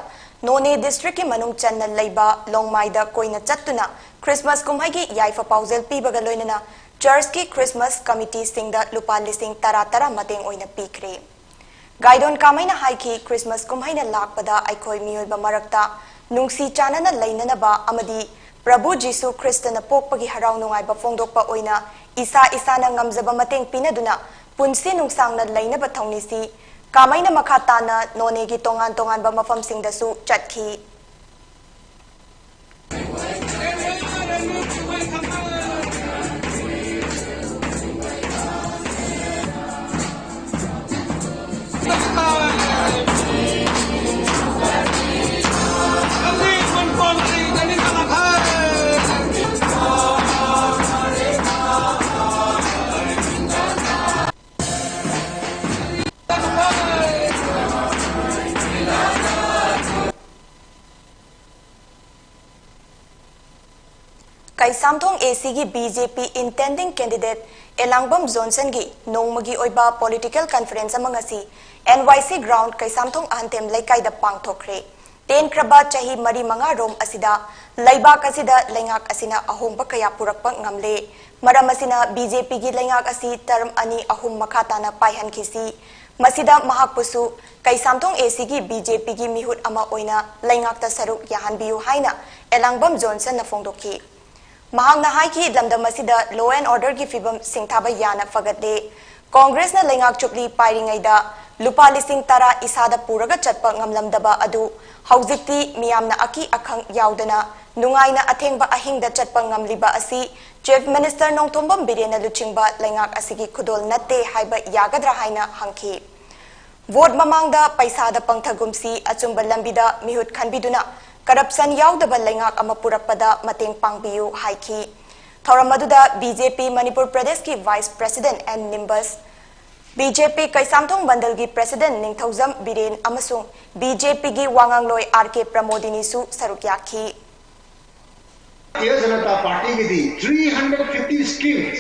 ꯅꯣꯅꯦ district ꯀꯤ ꯃꯅꯨꯡ ꯆꯟꯅ ꯂꯩꯕ ꯂꯣꯡꯃꯥꯏꯗ ꯀꯣꯏꯅ ꯆꯠꯇꯨꯅ Christmas ꯀꯨꯝꯍꯩꯒꯤ ꯌꯥꯏꯐ ꯄꯥꯎꯖꯦꯜ ꯄꯤꯕꯒ ꯂꯣꯏꯅꯅ church ꯀꯤ Christmas committee ꯁꯤꯡꯗ ꯂꯨꯄꯥ ꯂꯤꯁꯤꯡ ꯇꯔꯥ ꯇꯔꯥ ꯃꯇꯦꯡ ꯑꯣꯏꯅ ꯄꯤꯈ꯭ꯔꯦ꯫ ꯒꯥꯏꯗꯣꯟ ꯀꯥꯃꯩꯅ ꯍꯥꯏꯈꯤ, Christmas ꯀꯨꯝꯍꯩꯅ ꯂꯥꯛꯄꯗ ꯑꯩꯈꯣꯏ ꯃꯤꯑꯣꯏꯕ ꯃꯔꯛꯇ ꯅꯨꯡꯁꯤ ꯆꯥꯟꯅꯅ ꯂꯩꯅꯅꯕ ꯑꯃꯗꯤ ꯄ꯭ꯔꯚꯨ ꯖꯤꯁꯨ ꯈ꯭ꯔꯤꯁꯇꯅ ꯄꯣꯛꯄꯒꯤ ꯍꯔꯥꯎ ꯅꯨꯡꯉꯥꯏꯕ ꯐꯣꯡꯗꯣꯛꯄ ꯑꯣꯏꯅ ꯏꯁꯥ ꯏꯁꯥꯅ ꯉꯝꯖꯕ ꯃꯇꯦꯡ ꯄꯤꯅꯗꯨꯅ ꯄꯨꯟꯁꯤ ꯅꯨꯡꯁꯥꯡꯅ ꯂꯩꯅꯕ ꯊꯧꯅꯤꯁꯤ꯫ ꯀꯥꯃꯩꯅ ꯃꯈꯥ ꯇꯥꯅ ꯅꯣꯅꯦꯒꯤ ꯇꯣꯉꯥꯟ ꯇꯣꯉꯥꯟꯕ ꯃꯐꯝꯁꯤꯡꯗꯁꯨ ꯆꯠꯈꯤ꯫ ꯀꯩꯁꯥꯝꯊꯣꯡ ꯑꯦ ꯁꯤꯒꯤ ꯕꯤ ꯖꯦ ꯄꯤ intending candidate ꯑꯦꯂꯥꯡꯕꯝ ꯖꯣꯟꯁꯟꯒꯤ ꯅꯣꯡꯃꯒꯤ ꯑꯣꯏꯕ political conference ꯑꯃ ꯉꯁꯤ ꯑꯦꯟ ꯋꯥꯏ ꯁꯤ ground ꯀꯩꯁꯥꯝꯊꯣꯡ ꯑꯍꯟꯊꯦꯝ ꯂꯩꯀꯥꯏꯗ ꯄꯥꯡꯊꯣꯛꯈ꯭ꯔꯦ꯫ ꯇꯦꯟꯈ꯭ꯔꯕ ꯆꯍꯤ ꯃꯔꯤ ꯃꯉꯥꯔꯣꯝ ꯑꯁꯤꯗ ꯂꯩꯕꯥꯛ ꯑꯁꯤꯗ ꯂꯩꯉꯥꯛ ꯑꯁꯤꯅ ꯑꯍꯣꯡꯕ ꯀꯌꯥ ꯄꯨꯔꯛꯄ ꯉꯝꯂꯦ꯫ ꯃꯔꯝ ꯑꯁꯤꯅ ꯕꯤ ꯖꯦ ꯄꯤꯒꯤ ꯂꯩꯉꯥꯛ ꯑꯁꯤ term ꯑꯅꯤ ꯑꯍꯨꯝ ꯃꯈꯥ ꯇꯥꯅ ꯄꯥꯏꯍꯟꯈꯤꯁꯤ꯫ ꯃꯁꯤꯗ ꯃꯍꯥꯛꯄꯨꯁꯨ ꯀꯩꯁꯥꯝꯊꯣꯡ ꯑꯦ ꯁꯤꯒꯤ ꯕꯤ ꯖꯦ ꯄꯤꯒꯤ ꯃꯤꯍꯨꯠ ꯑꯃ ꯑꯣꯏꯅ ꯂꯩꯉꯥꯛꯇ ꯁꯔꯨꯛ ꯌꯥꯍꯟꯕꯤꯌꯨ ꯍꯥꯏꯅ ꯑꯦꯂꯥꯡꯕꯝ ꯖꯣꯟꯁꯟꯅ ꯐꯣꯡꯗꯣꯛꯈꯤ꯫ ꯃꯍꯥꯛꯅ ꯍꯥꯏꯈꯤ, ꯂꯝꯗꯝ ꯑꯁꯤꯗ law and orderꯒꯤ ꯐꯤꯕꯝ ꯁꯤꯡꯊꯥꯕ ꯌꯥꯅ ꯐꯒꯠꯂꯦ꯫ ꯀꯣꯡꯒ꯭ꯔꯦꯁꯅ ꯂꯩꯉꯥꯛ ꯆꯨꯞꯂꯤ ꯄꯥꯏꯔꯤꯉꯩꯗ ꯂꯨꯄꯥ ꯂꯤꯁꯤꯡ ꯇꯔꯥ ꯏꯁꯥꯗ ꯄꯨꯔꯒ ꯆꯠꯄ ꯉꯝꯂꯝꯗꯕ ꯑꯗꯨ ꯍꯧꯖꯤꯛꯇꯤ ꯃꯤꯌꯥꯝꯅ ꯑꯀꯤ ꯑꯈꯪ ꯌꯥꯎꯗꯅ ꯅꯨꯡꯉꯥꯏꯅ ꯑꯊꯦꯡꯕ ꯑꯍꯤꯡꯗ ꯆꯠꯄ ꯉꯝꯂꯤꯕ ꯑꯁꯤ Chief Minister ꯅꯣꯡꯊꯣꯝꯕꯝ ꯕꯤꯔꯦꯟꯅ ꯂꯨꯆꯤꯡꯕ ꯂꯩꯉꯥꯛ ꯑꯁꯤꯒꯤ ꯈꯨꯗꯣꯜ ꯅꯠꯇꯦ ꯍꯥꯏꯕ ꯌꯥꯒꯗ꯭ꯔꯥ ꯍꯥꯏꯅ ꯍꯪꯈꯤ꯫ Vote ꯃꯃꯥꯡꯗ ꯄꯩꯁꯥꯗ ꯄꯪꯊꯒꯨꯝꯁꯤ, ꯑꯆꯨꯝꯕ ꯂꯝꯕꯤꯗ ꯃꯤꯍꯨꯠ ꯈꯟꯕꯤꯗꯨꯅ corruption ꯌꯥꯎꯗꯕ ꯂꯩꯉꯥꯛ ꯑꯃ ꯄꯨꯔꯛꯄꯗ ꯃꯇꯦꯡ ꯄꯥꯡꯕꯤꯌꯨ ꯍꯥꯏꯈꯤ꯫ ꯊꯧꯔꯝ ꯑꯗꯨꯗ ꯕꯤ ꯖꯦ ꯄꯤ ꯃꯅꯤꯄꯨꯔ ꯄ꯭ꯔꯗꯦꯁꯀꯤ Vice President N Nimbus, B J P Keishamthong ꯃꯟꯗꯜꯒꯤ President ꯅꯤꯡꯊꯧꯖꯝ ꯕꯤꯔꯦꯟ ꯑꯃꯁꯨꯡ ꯕꯤ ꯖꯦ ꯄꯤꯒꯤ ꯋꯥꯉꯥꯡꯂꯣꯏ ꯑꯥꯔ ꯀꯦ ꯄ꯭ꯔꯃꯣꯗꯤꯅꯤꯁꯨ ꯁꯔꯨꯛ ꯌꯥꯈꯤ꯫ Bharatiya Janata ꯄꯥꯔꯇꯤꯒꯤꯗꯤ three hundred fifty schemes,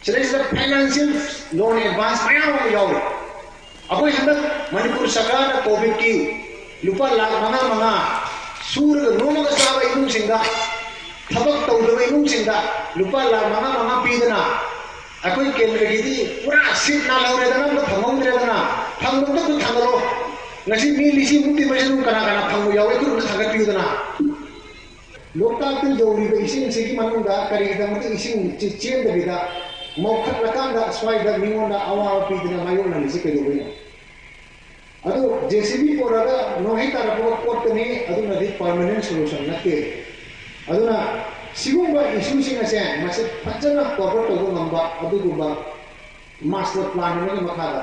ꯁꯤꯗꯩꯁꯤꯗ financial loan advance ꯃꯌꯥꯝ ꯑꯃ ꯌꯥꯎꯔꯤ꯫ ꯑꯩꯈꯣꯏ ꯍꯟꯗꯛ ꯃꯅꯤꯄꯨꯔ ꯁꯔꯀꯥꯔꯅ ꯀꯣꯚꯤꯗꯀꯤ ꯂꯨꯄꯥ ꯂꯥꯈ ꯃꯉꯥ ꯃꯉꯥ, ꯁꯨꯔꯒ ꯅꯣꯝꯃꯒ ꯆꯥꯕ ꯏꯃꯨꯡꯁꯤꯡꯗ, ꯊꯕꯛ ꯇꯧꯗꯕ ꯏꯃꯨꯡꯁꯤꯡꯗ ꯂꯨꯄꯥ ꯂꯥꯈ ꯃꯉꯥ ꯃꯉꯥ ꯄꯤꯗꯅ, ꯑꯩꯈꯣꯏ ꯀꯦꯟꯗ꯭ꯔꯒꯤꯗꯤ ꯄꯨꯔꯥ ꯁꯤꯠ ꯅꯥꯜꯍꯧꯔꯦꯗꯅ, ꯑꯝꯇ ꯐꯪꯍꯧꯗ꯭ꯔꯦꯗꯅ, ꯐꯪꯕꯗ ꯈꯨꯠ ꯊꯥꯡꯒꯠꯂꯣ꯫ ꯉꯁꯤ ꯃꯤ ꯂꯤꯁꯤꯡꯃꯨꯛꯇꯤ ꯃꯁꯤꯡ ꯀꯅꯥ ꯀꯅꯥ ꯐꯪꯕ ꯌꯥꯎꯏ, ꯈꯨꯠ ꯑꯝꯇ ꯊꯥꯡꯒꯠꯄꯤꯌꯨꯗꯅ꯫ ꯂꯣꯛꯇꯥꯛꯇ ꯌꯧꯔꯤꯕ ꯏꯁꯤꯡꯁꯤꯒꯤ ꯃꯅꯨꯡꯗ ꯀꯔꯤꯒꯤꯗꯃꯛꯇ ꯏꯁꯤꯡꯁꯤ ꯆꯦꯟꯗꯕꯤꯗ ꯃꯧꯈꯠꯂꯀꯥꯟꯗ ꯑꯁ꯭ꯋꯥꯏꯗ ꯃꯤꯉꯣꯟꯗ ꯑꯋꯥꯕ ꯄꯤꯗꯅ ꯃꯥꯌꯣꯛꯅꯍꯜꯂꯤꯁꯤ ꯀꯩꯗꯧꯕꯩꯅꯣ? ꯑꯗꯨ ꯖꯦ ꯁꯤ ꯕꯤ ꯄꯨꯔꯒ ꯅꯣꯡꯍꯩ ꯇꯥꯔꯛꯄꯒ ꯀꯣꯠꯀꯅꯤ, ꯑꯗꯨꯅꯗꯤ permanent solution ꯅꯠꯇꯦ꯫ ꯑꯗꯨꯅ ꯁꯤꯒꯨꯝꯕ ꯏꯁꯨꯁꯤꯡ ꯑꯁꯦ ꯃꯁꯤ ꯐꯖꯅ cover ꯇꯧꯕ ꯉꯝꯕ ꯑꯗꯨꯒꯨꯝꯕ master plan ꯑꯃꯒꯤ ꯃꯈꯥꯗ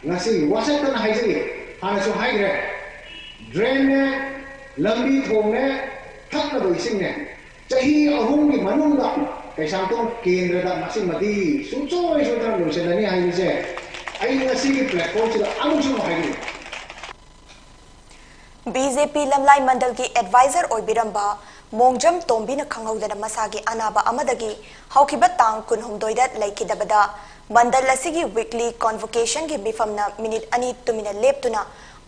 ꯉꯁꯤ ꯋꯥꯁꯛꯇꯅ ꯍꯥꯏꯖꯔꯤ, ꯍꯥꯟꯅꯁꯨ ꯍꯥꯏꯈ꯭ꯔꯦ, drainꯅꯦ, ꯂꯝꯕꯤ ꯊꯣꯡꯅꯦ, ꯊꯛꯅꯕ ꯏꯁꯤꯡꯅꯦ, ꯆꯍꯤ ꯑꯍꯨꯝꯒꯤ ꯃꯅꯨꯡꯗ ꯀꯩꯁꯥꯝꯊꯣꯡ ꯀꯦꯟꯗ꯭ꯔꯗ ꯃꯁꯤꯃꯗꯤ ꯁꯨꯡꯁꯣꯏ ꯁꯣꯏꯗꯅ ꯂꯣꯏꯁꯤꯜꯂꯅꯤ ꯍꯥꯏꯕꯁꯦ ꯑꯩ ꯉꯁꯤꯒꯤ platformꯁꯤꯗ ꯑꯃꯨꯛꯁꯨ ꯑꯃꯨꯛ ꯍꯥꯏꯖꯔꯤ꯫ ꯕꯤ ꯖꯦ ꯄꯤ ꯂꯝꯂꯥꯏ ꯃꯟꯗꯜꯒꯤ advisor ꯑꯣꯏꯕꯤꯔꯝꯕ ꯃꯣꯡꯖꯝ ꯇꯣꯝꯕꯤꯅ ꯈꯪꯍꯧꯗꯅ ꯃꯁꯥꯒꯤ ꯑꯅꯥꯕ ꯑꯃꯗꯒꯤ ꯍꯧꯈꯤꯕ ꯇꯥꯡ ꯀꯨꯟꯍꯨꯝꯗꯣꯏꯗ ꯂꯩꯈꯤꯗꯕꯗ ꯃꯟꯗꯜ ꯑꯁꯤꯒꯤ weekly convocationꯒꯤ ꯃꯤꯐꯝꯅ ꯃꯤꯅꯤꯠ ꯑꯅꯤ ꯇꯨꯃꯤꯟꯅ ꯂꯦꯞꯇꯨꯅ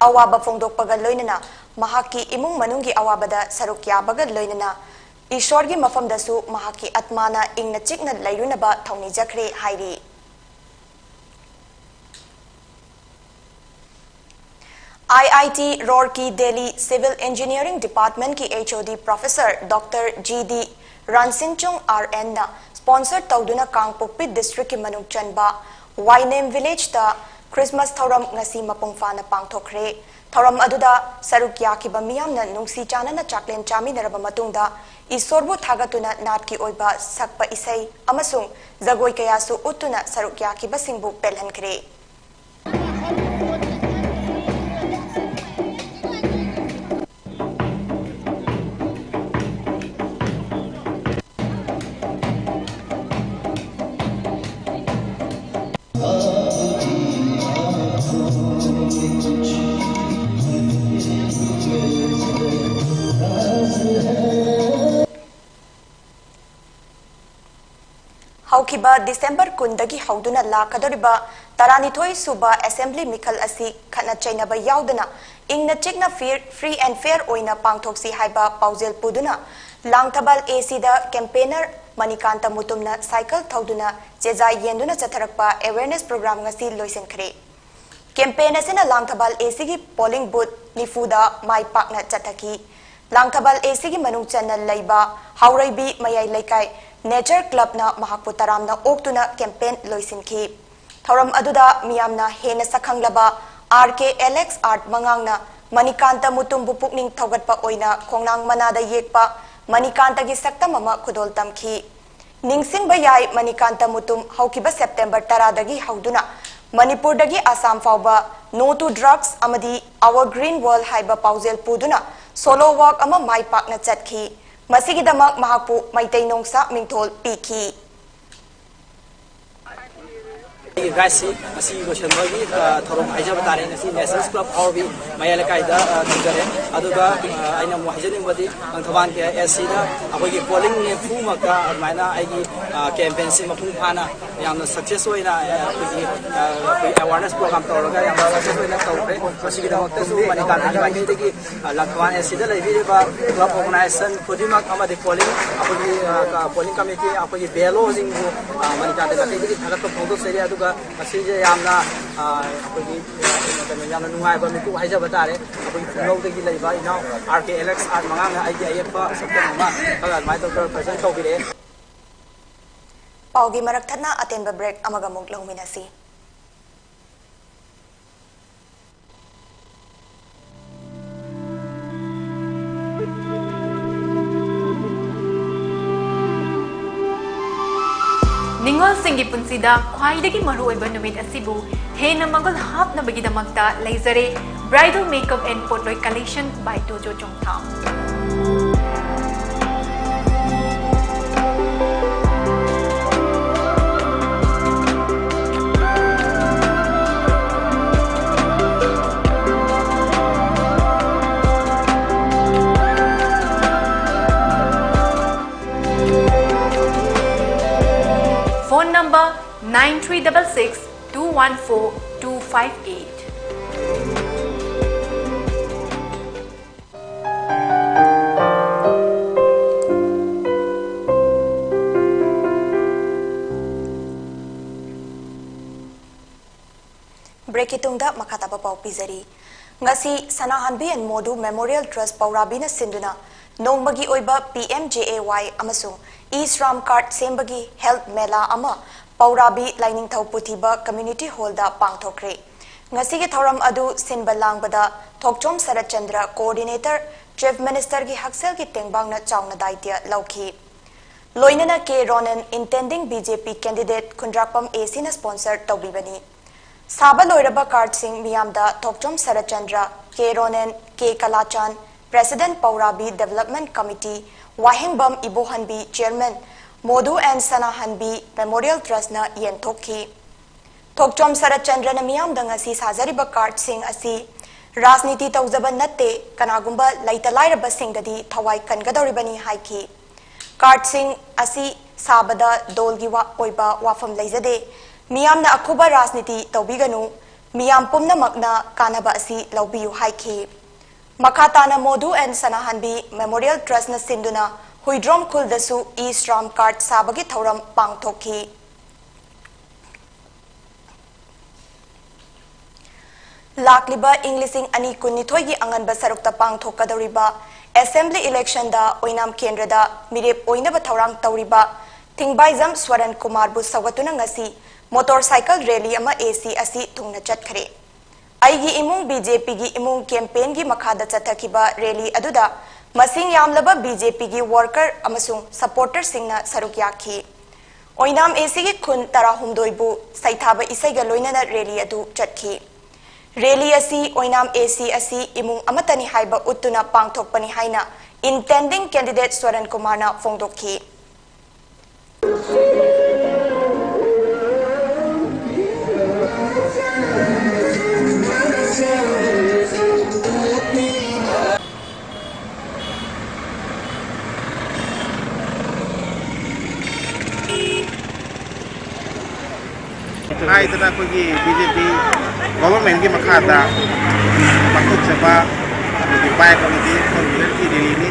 ꯑꯋꯥꯕ ꯐꯣꯡꯗꯣꯛꯄꯒ ꯂꯣꯏꯅꯅ ꯃꯍꯥꯛꯀꯤ ꯏꯃꯨꯡ ꯃꯅꯨꯡꯒꯤ ꯑꯋꯥꯕꯗ ꯁꯔꯨꯛ ꯌꯥꯕꯒ ꯂꯣꯏꯅꯅ ꯏꯁꯣꯔꯒꯤ ꯃꯐꯝꯗꯁꯨ ꯃꯍꯥꯛꯀꯤ ꯑꯥꯠꯃꯥꯅ ꯏꯪꯅ ꯆꯤꯛꯅ ꯂꯩꯔꯨꯅꯕ ꯊꯧꯅꯤꯖꯈ꯭ꯔꯦ ꯍꯥꯏꯔꯤ꯫ IIT Roorkee Delhi Civil Engineering Departmentꯀꯤ HOD Professor Doctor GD Ransinchung RNꯅ sponsor ꯇꯧꯗꯨꯅ ꯀꯥꯡꯄꯣꯛꯄꯤ districtꯀꯤ ꯃꯅꯨꯡ ꯆꯟꯕ ꯋꯥꯏꯅꯦꯝ villageꯇ Christmas ꯊꯧꯔꯝ ꯉꯁꯤ ꯃꯄꯨꯡ ꯐꯥꯅ ꯄꯥꯡꯊꯣꯛꯈ꯭ꯔꯦ꯫ ꯊꯧꯔꯝ ꯑꯗꯨꯗ ꯁꯔꯨꯛ ꯌꯥꯈꯤꯕ ꯃꯤꯌꯥꯝꯅ ꯅꯨꯡꯁꯤ ꯆꯥꯟꯅꯅ ꯆꯥꯛꯂꯦꯟ ꯆꯥꯃꯤꯟꯅꯔꯕ ꯃꯇꯨꯡꯗ ꯏꯁꯣꯔꯕꯨ ꯊꯥꯒꯠꯇꯨꯅ ꯅꯥꯠꯀꯤ ꯑꯣꯏꯕ ꯁꯛꯄ ꯏꯁꯩ ꯑꯃꯁꯨꯡ ꯖꯒꯣꯏ ꯀꯌꯥꯁꯨ ꯎꯠꯇꯨꯅ ꯁꯔꯨꯛ ꯌꯥꯈꯤꯕꯁꯤꯡꯕꯨ ꯄꯦꯜꯍꯟꯈ꯭ꯔꯦ꯫ ꯍꯧꯈꯤꯕ December ꯀꯨꯟꯗꯒꯤ ꯍꯧꯗꯨꯅ ꯂꯥꯛꯀꯗꯧꯔꯤꯕ ꯇꯔꯥꯅꯤꯊꯣꯏ ꯁꯨꯕ assembly ꯃꯤꯈꯜ ꯑꯁꯤ ꯈꯠꯅ ꯆꯩꯅꯕ ꯌꯥꯎꯗꯅ ꯏꯪꯅ ꯆꯤꯛꯅ fair, free and fair ꯑꯣꯏꯅ ꯄꯥꯡꯊꯣꯛꯁꯤ ꯍꯥꯏꯕ ꯄꯥꯎꯖꯦꯜ ꯄꯨꯗꯨꯅ ꯂꯥꯡꯊꯕꯥꯜ ACꯗ campaigner ꯃꯅꯤꯀꯥꯟꯇ ꯃꯨꯇꯨꯝꯅ cycle ꯊꯧꯗꯨꯅ ꯆꯦꯖꯥꯏ ꯌꯦꯟꯗꯨꯅ ꯆꯠꯊꯔꯛꯄ awareness program ꯉꯁꯤ ꯂꯣꯏꯁꯤꯟꯈ꯭ꯔꯦ꯫ Campaign ꯑꯁꯤꯅ ꯂꯥꯡꯊꯕꯥꯜ ACꯒꯤ polling booth ꯅꯤꯐꯨꯗ ꯃꯥꯏ ꯄꯥꯛꯅ ꯆꯠꯊꯈꯤ꯫ ꯂꯥꯡꯊꯕꯥꯜ ACꯒꯤ ꯃꯅꯨꯡ ꯆꯟꯅ ꯂꯩꯕ ꯍꯥꯎꯔꯩꯕꯤ ꯃꯌꯥꯏ ꯂꯩꯀꯥꯏ Nature Clubꯅ ꯃꯍꯥꯛꯄꯨ ꯇꯔꯥꯝꯅ ꯑꯣꯛꯇꯨꯅ campaign ꯂꯣꯏꯁꯤꯟꯈꯤ꯫ ꯊꯧꯔꯝ ꯑꯗꯨꯗ ꯃꯤꯌꯥꯝꯅ ꯍꯦꯟꯅ ꯁꯛꯈꯪꯂꯕ RK Alex Art ꯃꯉꯥꯡꯅ ꯃꯅꯤꯀꯥꯟꯇ ꯃꯨꯇꯨꯝꯕꯨ ꯄꯨꯛꯅꯤꯡ ꯊꯧꯒꯠꯄ ꯑꯣꯏꯅ ꯈꯣꯡꯅꯥꯡ ꯃꯅꯥꯗ ꯌꯦꯛꯄ ꯃꯅꯤꯀꯥꯟꯇꯒꯤ ꯁꯛꯇꯝ ꯑꯃ ꯈꯨꯗꯣꯜ ꯇꯝꯈꯤ꯫ ꯅꯤꯡꯁꯤꯡꯕ ꯌꯥꯏ, ꯃꯅꯤꯀꯥꯟꯇ ꯃꯨꯇꯨꯝ ꯍꯧꯈꯤꯕ September ꯇꯔꯥꯗꯒꯤ ꯍꯧꯗꯨꯅ ꯃꯅꯤꯄꯨꯔꯗꯒꯤ ꯑꯁꯥꯝ ꯐꯥꯎꯕ No to Drugs ꯑꯃꯗꯤ Our Green World ꯍꯥꯏꯕ ꯄꯥꯎꯖꯦꯜ ꯄꯨꯗꯨꯅ solo walk ꯑꯃ ꯃꯥꯏ ꯄꯥꯛꯅ ꯆꯠꯈꯤ꯫ ꯃꯁꯤꯒꯤꯗꯃꯛ ꯃꯍꯥꯛꯄꯨ ꯃꯩꯇꯩ ꯅꯣꯡꯁꯥ ꯃꯤꯡꯊꯣꯜ ꯄꯤꯈꯤ꯫ ꯔꯥꯏꯁꯁꯤ ꯉꯁꯤ ꯂꯣꯏꯁꯤꯟꯕꯒꯤ, ꯑ, ꯊꯧꯔꯝ ꯍꯥꯏꯖꯕ ꯇꯥꯔꯦ꯫ ꯉꯁꯤ National Club ꯍꯥꯎꯕꯤ ꯃꯌꯥꯏ ꯂꯩꯀꯥꯏꯗ, ꯑ, ꯊꯝꯖꯔꯦ꯫ ꯑꯗꯨꯒ, ꯑ, ꯑꯩꯅ ꯑꯃꯨꯛ ꯍꯥꯏꯖꯅꯤꯡꯕꯗꯤ, ꯂꯪꯊꯕꯥꯜ ꯑꯦꯁ ꯁꯤꯗ ꯑꯩꯈꯣꯏꯒꯤ ꯄꯣꯂꯤꯡ ꯅꯤꯐꯨꯃꯛꯇ ꯑꯗꯨꯃꯥꯏꯅ ꯑꯩꯒꯤ, ꯑ, ꯀꯦꯝꯄꯦꯟꯁꯤ ꯃꯄꯨꯡ ꯐꯥꯅ ꯌꯥꯝꯅ ꯁꯛꯁꯦꯁ ꯑꯣꯏꯅ, ꯑ, ꯑꯩꯈꯣꯏꯒꯤ, ꯑ, ꯑꯩꯈꯣꯏ ꯑꯦꯋꯥꯔꯅꯦꯁ ꯄ꯭ꯔꯣꯒ꯭ꯔꯥꯝ ꯇꯧꯔꯒ ꯌꯥꯝꯅ ꯁꯛꯁꯦꯁ ꯑꯣꯏꯅ ꯇꯧꯈ꯭ꯔꯦ꯫ ꯃꯁꯤꯒꯤꯗꯃꯛꯇꯁꯨ ꯃꯅꯤꯀꯥꯟꯇ ꯃꯥꯏꯀꯩꯗꯒꯤ, ꯑ, ꯂꯪꯊꯕꯥꯜ ꯑꯦꯁ ꯁꯤꯗ ꯂꯩꯕꯤꯔꯤꯕ ꯀ꯭ꯂꯕ ꯑꯣꯔꯒꯅꯥꯏꯖꯦꯁꯟ ꯈꯨꯗꯤꯡꯃꯛ ꯑꯃꯗꯤ ꯄꯣꯂꯤꯡ, ꯑꯩꯈꯣꯏꯒꯤ, ꯑ, ꯄꯣꯂꯤꯡ ꯀꯃꯤꯇꯤ, ꯑꯩꯈꯣꯏꯒꯤ ꯕꯤ ꯑꯦꯜ ꯑꯣꯁꯤꯡꯕꯨ, ꯑ, ꯃꯅꯤꯀꯥꯟꯇ ꯃꯥꯏꯀꯩꯗꯒꯤ ꯊꯥꯒꯠꯄ ꯐꯣꯡꯗꯣꯛꯆꯔꯤ꯫ ꯑꯗꯨꯒ ꯃꯁꯤꯁꯦ ꯌꯥꯝꯅ, ꯑ, ꯑꯩꯈꯣꯏꯒꯤ, ꯑ, ꯀꯩꯅꯣ, ꯌꯥꯝꯅ ꯅꯨꯡꯉꯥꯏꯕ ꯃꯤꯀꯨꯞ ꯍꯥꯏꯖꯕ ꯇꯥꯔꯦ꯫ ꯑꯩꯈꯣꯏꯒꯤ ꯈꯨꯡꯒꯪꯗꯒꯤ ꯂꯩꯕ ꯏꯅꯥꯎ ꯑꯥꯔ ꯀꯦ ꯑꯦꯂꯦꯛꯁ ꯑꯥꯔꯠ ꯃꯉꯥꯡꯅ ꯑꯩꯒꯤ ꯑꯌꯦꯛꯄ ꯁꯛꯇꯝ ꯑꯃ ꯈꯔ ꯑꯗꯨꯃꯥꯏꯅ ꯇꯧꯔꯒ ꯄ꯭ꯔꯖꯦꯟ ꯇꯧꯕꯤꯔꯛꯑꯦ꯫ ꯄꯥꯎꯒꯤ ꯃꯔꯛ ꯊꯠꯅ ꯑꯇꯦꯟꯕ ꯕ꯭ꯔꯦꯛ ꯑꯃꯒ ꯑꯃꯨꯛ ꯂꯧꯃꯤꯟꯅꯁꯤ꯫ ꯅꯤꯡꯉꯣꯜꯁꯤꯡꯒꯤ ꯄꯨꯟꯁꯤꯗ ꯈ꯭ꯋꯥꯏꯗꯒꯤ ꯃꯔꯨꯑꯣꯏꯕ ꯅꯨꯃꯤꯠ ꯑꯁꯤꯕꯨ ꯍꯦꯟꯅ ꯃꯒꯨꯟ ꯍꯥꯞꯅꯕꯒꯤꯗꯃꯛꯇ ꯂꯩꯖꯔꯦ Bridal Makeup and Potloy Collection by Tojo Chongtham. Phone number nine three double six two one four two five eight. ꯕ꯭ꯔꯦꯛꯀꯤ ꯇꯨꯡꯗ ꯃꯈꯥ ꯇꯥꯕ ꯄꯥꯎ ꯄꯤꯖꯔꯤ꯫ ꯉꯁꯤ ꯁꯅꯥꯍꯟꯕꯤ ꯑꯦꯟ ꯃꯣꯗꯨ ꯃꯦꯃꯣꯔꯤꯌꯦꯜ ꯇ꯭ꯔꯁ ꯄꯧꯔꯥꯕꯤꯅ ꯁꯤꯟꯗꯨꯅ ꯅꯣꯡꯃꯒꯤ ꯑꯣꯏꯕ ꯄꯤ ꯑꯦꯝ ꯖꯦ ꯑꯦ ꯋꯥꯏ ꯑꯃꯁꯨꯡ ꯏ ꯁ꯭ꯔꯥꯝ ꯀꯥꯔꯗ ꯁꯦꯝꯕꯒꯤ ꯍꯦꯜꯊ ꯃꯦꯂꯥ ꯑꯃ ꯄꯧꯔꯥꯕꯤ ꯂꯥꯏꯅꯤꯡꯊꯧ ꯄꯨꯊꯤꯕ ꯀꯝꯃ꯭ꯌꯨꯅꯤꯇꯤ ꯍꯣꯜꯗ ꯄꯥꯡꯊꯣꯛꯈ꯭ꯔꯦ꯫ ꯉꯁꯤꯒꯤ ꯊꯧꯔꯝ ꯑꯗꯨ ꯁꯤꯟꯕ ꯂꯥꯡꯕꯗ ꯊꯣꯛꯆꯣꯝ ꯁꯔꯠꯆꯟꯗ꯭ꯔ, ꯀꯣꯑꯣꯔꯗꯤꯅꯦꯇꯔ, ꯆꯤꯐ ꯃꯤꯅꯤꯁꯇꯔꯒꯤ ꯍꯛꯁꯦꯜꯒꯤ ꯇꯦꯡꯕꯥꯡꯅ ꯆꯥꯎꯅ ꯗꯥꯏꯇ꯭ꯌ ꯂꯧꯈꯤ꯫ ꯂꯣꯏꯅꯅ K Ronen, intending B J P candidate, Khundrakpam A ꯁꯤꯅ ꯁ꯭ꯄꯣꯟꯁꯔ ꯇꯧꯕꯤꯕꯅꯤ꯫ ꯁꯥꯕ ꯂꯣꯏꯔꯕ ꯀꯥꯔꯗꯁꯤꯡ ꯃꯤꯌꯥꯝꯗ Thokchom Saratchandra, K Ronen, K Kalachand, president ꯄꯧꯔꯥꯕꯤ development committee, Wahengbam Ibohanbi, chairman, ꯃꯣꯗꯨ ꯑꯦꯟ ꯁꯅꯥꯍꯟꯕꯤ ꯃꯦꯃꯣꯔꯤꯌꯦꯜ ꯇ꯭ꯔꯁꯅ ꯌꯦꯟꯊꯣꯛꯈꯤ꯫ ꯊꯣꯛꯆꯣꯝ ꯁꯔꯠꯆꯟꯗ꯭ꯔꯅ ꯃꯤꯌꯥꯝꯗ ꯉꯁꯤ ꯁꯥꯖꯔꯤꯕ ꯀꯥꯔꯗꯁꯤꯡ ꯑꯁꯤ ꯔꯥꯖꯅꯤꯇꯤ ꯇꯧꯖꯕ ꯅꯠꯇꯦ, ꯀꯅꯥꯒꯨꯝꯕ ꯂꯩꯇ ꯂꯥꯏꯔꯕꯁꯤꯡꯗꯗꯤ ꯊꯋꯥꯏ ꯀꯟꯒꯗꯧꯔꯤꯕꯅꯤ ꯍꯥꯏꯈꯤ꯫ ꯀꯥꯔꯗꯁꯤꯡ ꯑꯁꯤ ꯁꯥꯕꯗ ꯗꯣꯜꯒꯤ ꯋꯥ-, ꯑꯣꯏꯕ ꯋꯥꯐꯝ ꯂꯩꯖꯗꯦ꯫ ꯃꯤꯌꯥꯝꯅ ꯑꯈꯨꯕ ꯔꯥꯖꯅꯤꯇꯤ ꯇꯧꯕꯤꯒꯅꯨ꯫ ꯃꯤꯌꯥꯝ ꯄꯨꯝꯅꯃꯛꯅ ꯀꯥꯟꯅꯕ ꯑꯁꯤ ꯂꯧꯕꯤꯌꯨ ꯍꯥꯏꯈꯤ꯫ ꯃꯈꯥ ꯇꯥꯅ ꯃꯣꯗꯨ ꯑꯦꯟ ꯁꯅꯥꯍꯟꯕꯤ ꯃꯦꯃꯣꯔꯤꯌꯦꯜ ꯇ꯭ꯔꯁꯅ ꯁꯤꯟꯗꯨꯅ ꯍꯨꯏꯗ꯭ꯔꯣꯝ ꯈꯨꯜꯗꯁꯨ ꯏ ꯁ꯭ꯔꯥꯝ ꯀꯥꯔꯗ ꯁꯥꯕꯒꯤ ꯊꯧꯔꯝ ꯄꯥꯡꯊꯣꯛꯈꯤ꯫ ꯂꯥꯛꯂꯤꯕ ꯏꯪ ꯂꯤꯁꯤꯡ ꯑꯅꯤ ꯀꯨꯟꯅꯤꯊꯣꯏꯒꯤ ꯑꯉꯟꯕ ꯁꯔꯨꯛꯇ ꯄꯥꯡꯊꯣꯛꯀꯗꯧꯔꯤꯕ ꯑꯦꯁꯦꯝꯕ꯭ꯂꯤ ꯏꯂꯦꯛꯁꯟꯗ ꯑꯣꯏꯅꯥꯝ ꯀꯦꯟꯗ꯭ꯔꯗ ꯃꯤꯔꯦꯞ ꯑꯣꯏꯅꯕ ꯊꯧꯔꯥꯡ ꯇꯧꯔꯤꯕ ꯊꯤꯡꯕꯥꯏꯖꯝ ꯁ꯭ꯋꯔꯟ ꯀꯨꯃꯥꯔꯕꯨ ꯁꯧꯒꯠꯇꯨꯅ ꯉꯁꯤ ꯃꯣꯇꯣꯔ ꯁꯥꯏꯀꯜ ꯔꯦꯂꯤ ꯑꯃ ꯑꯦ ꯁꯤ ꯑꯁꯤ ꯊꯨꯡꯅ ꯆꯠꯈ꯭ꯔꯦ꯫ ꯑꯩꯒꯤ ꯏꯃꯨꯡ ꯕꯤ ꯖꯦ ꯄꯤꯒꯤ ꯏꯃꯨꯡ ꯀꯦꯝꯄꯦꯟꯒꯤ ꯃꯈꯥꯗ ꯆꯠꯊꯈꯤꯕ ꯔꯦꯂꯤ ꯑꯗꯨꯗ ꯃꯁꯤꯡ ꯌꯥꯝꯂꯕ ꯕꯤ ꯖꯦ ꯄꯤꯒꯤ ꯋꯥꯔꯀꯔ ꯑꯃꯁꯨꯡ ꯁꯄꯣꯔꯇꯔꯁꯤꯡꯅ ꯁꯔꯨꯛ ꯌꯥꯈꯤ꯫ ꯑꯣꯏꯅꯥꯝ ꯑꯦ ꯁꯤꯒꯤ ꯈꯨꯟ ꯇꯔꯥꯍꯨꯝꯗꯣꯏꯕꯨ ꯁꯩꯊꯥꯕ ꯏꯁꯩꯒ ꯂꯣꯏꯅꯅ ꯔꯦꯂꯤ ꯑꯗꯨ ꯆꯠꯈꯤ꯫ ꯔꯦꯂꯤ ꯑꯁꯤ ꯑꯣꯏꯅꯥꯝ ꯑꯦ ꯁꯤ ꯑꯁꯤ ꯏꯃꯨꯡ ꯑꯃꯠꯇꯅꯤ ꯍꯥꯏꯕ ꯎꯠꯇꯨꯅ ꯄꯥꯡꯊꯣꯛꯄꯅꯤ ꯍꯥꯏꯅ ꯏꯟꯇꯦꯟꯗꯤꯡ ꯀꯦꯟꯗꯤꯗꯦꯠ ꯁ꯭ꯋꯔꯟ ꯀꯨꯃꯥꯔꯅ ꯐꯣꯡꯗꯣꯛꯈꯤ꯫ ꯍꯥꯏꯗꯅ ꯑꯩꯈꯣꯏꯒꯤ ꯕꯤ ꯖꯦ ꯄꯤ ꯒꯣꯚꯔꯟꯃꯦꯟꯒꯤ ꯃꯈꯥꯗ ꯄꯥꯡꯊꯣꯛꯆꯕ ꯑꯩꯈꯣꯏꯒꯤ ꯕꯥꯏꯛ ꯑꯃꯗꯤ ꯐꯣꯔ ꯋꯤꯂꯔꯒꯤ ꯔꯦꯂꯤꯅꯤ꯫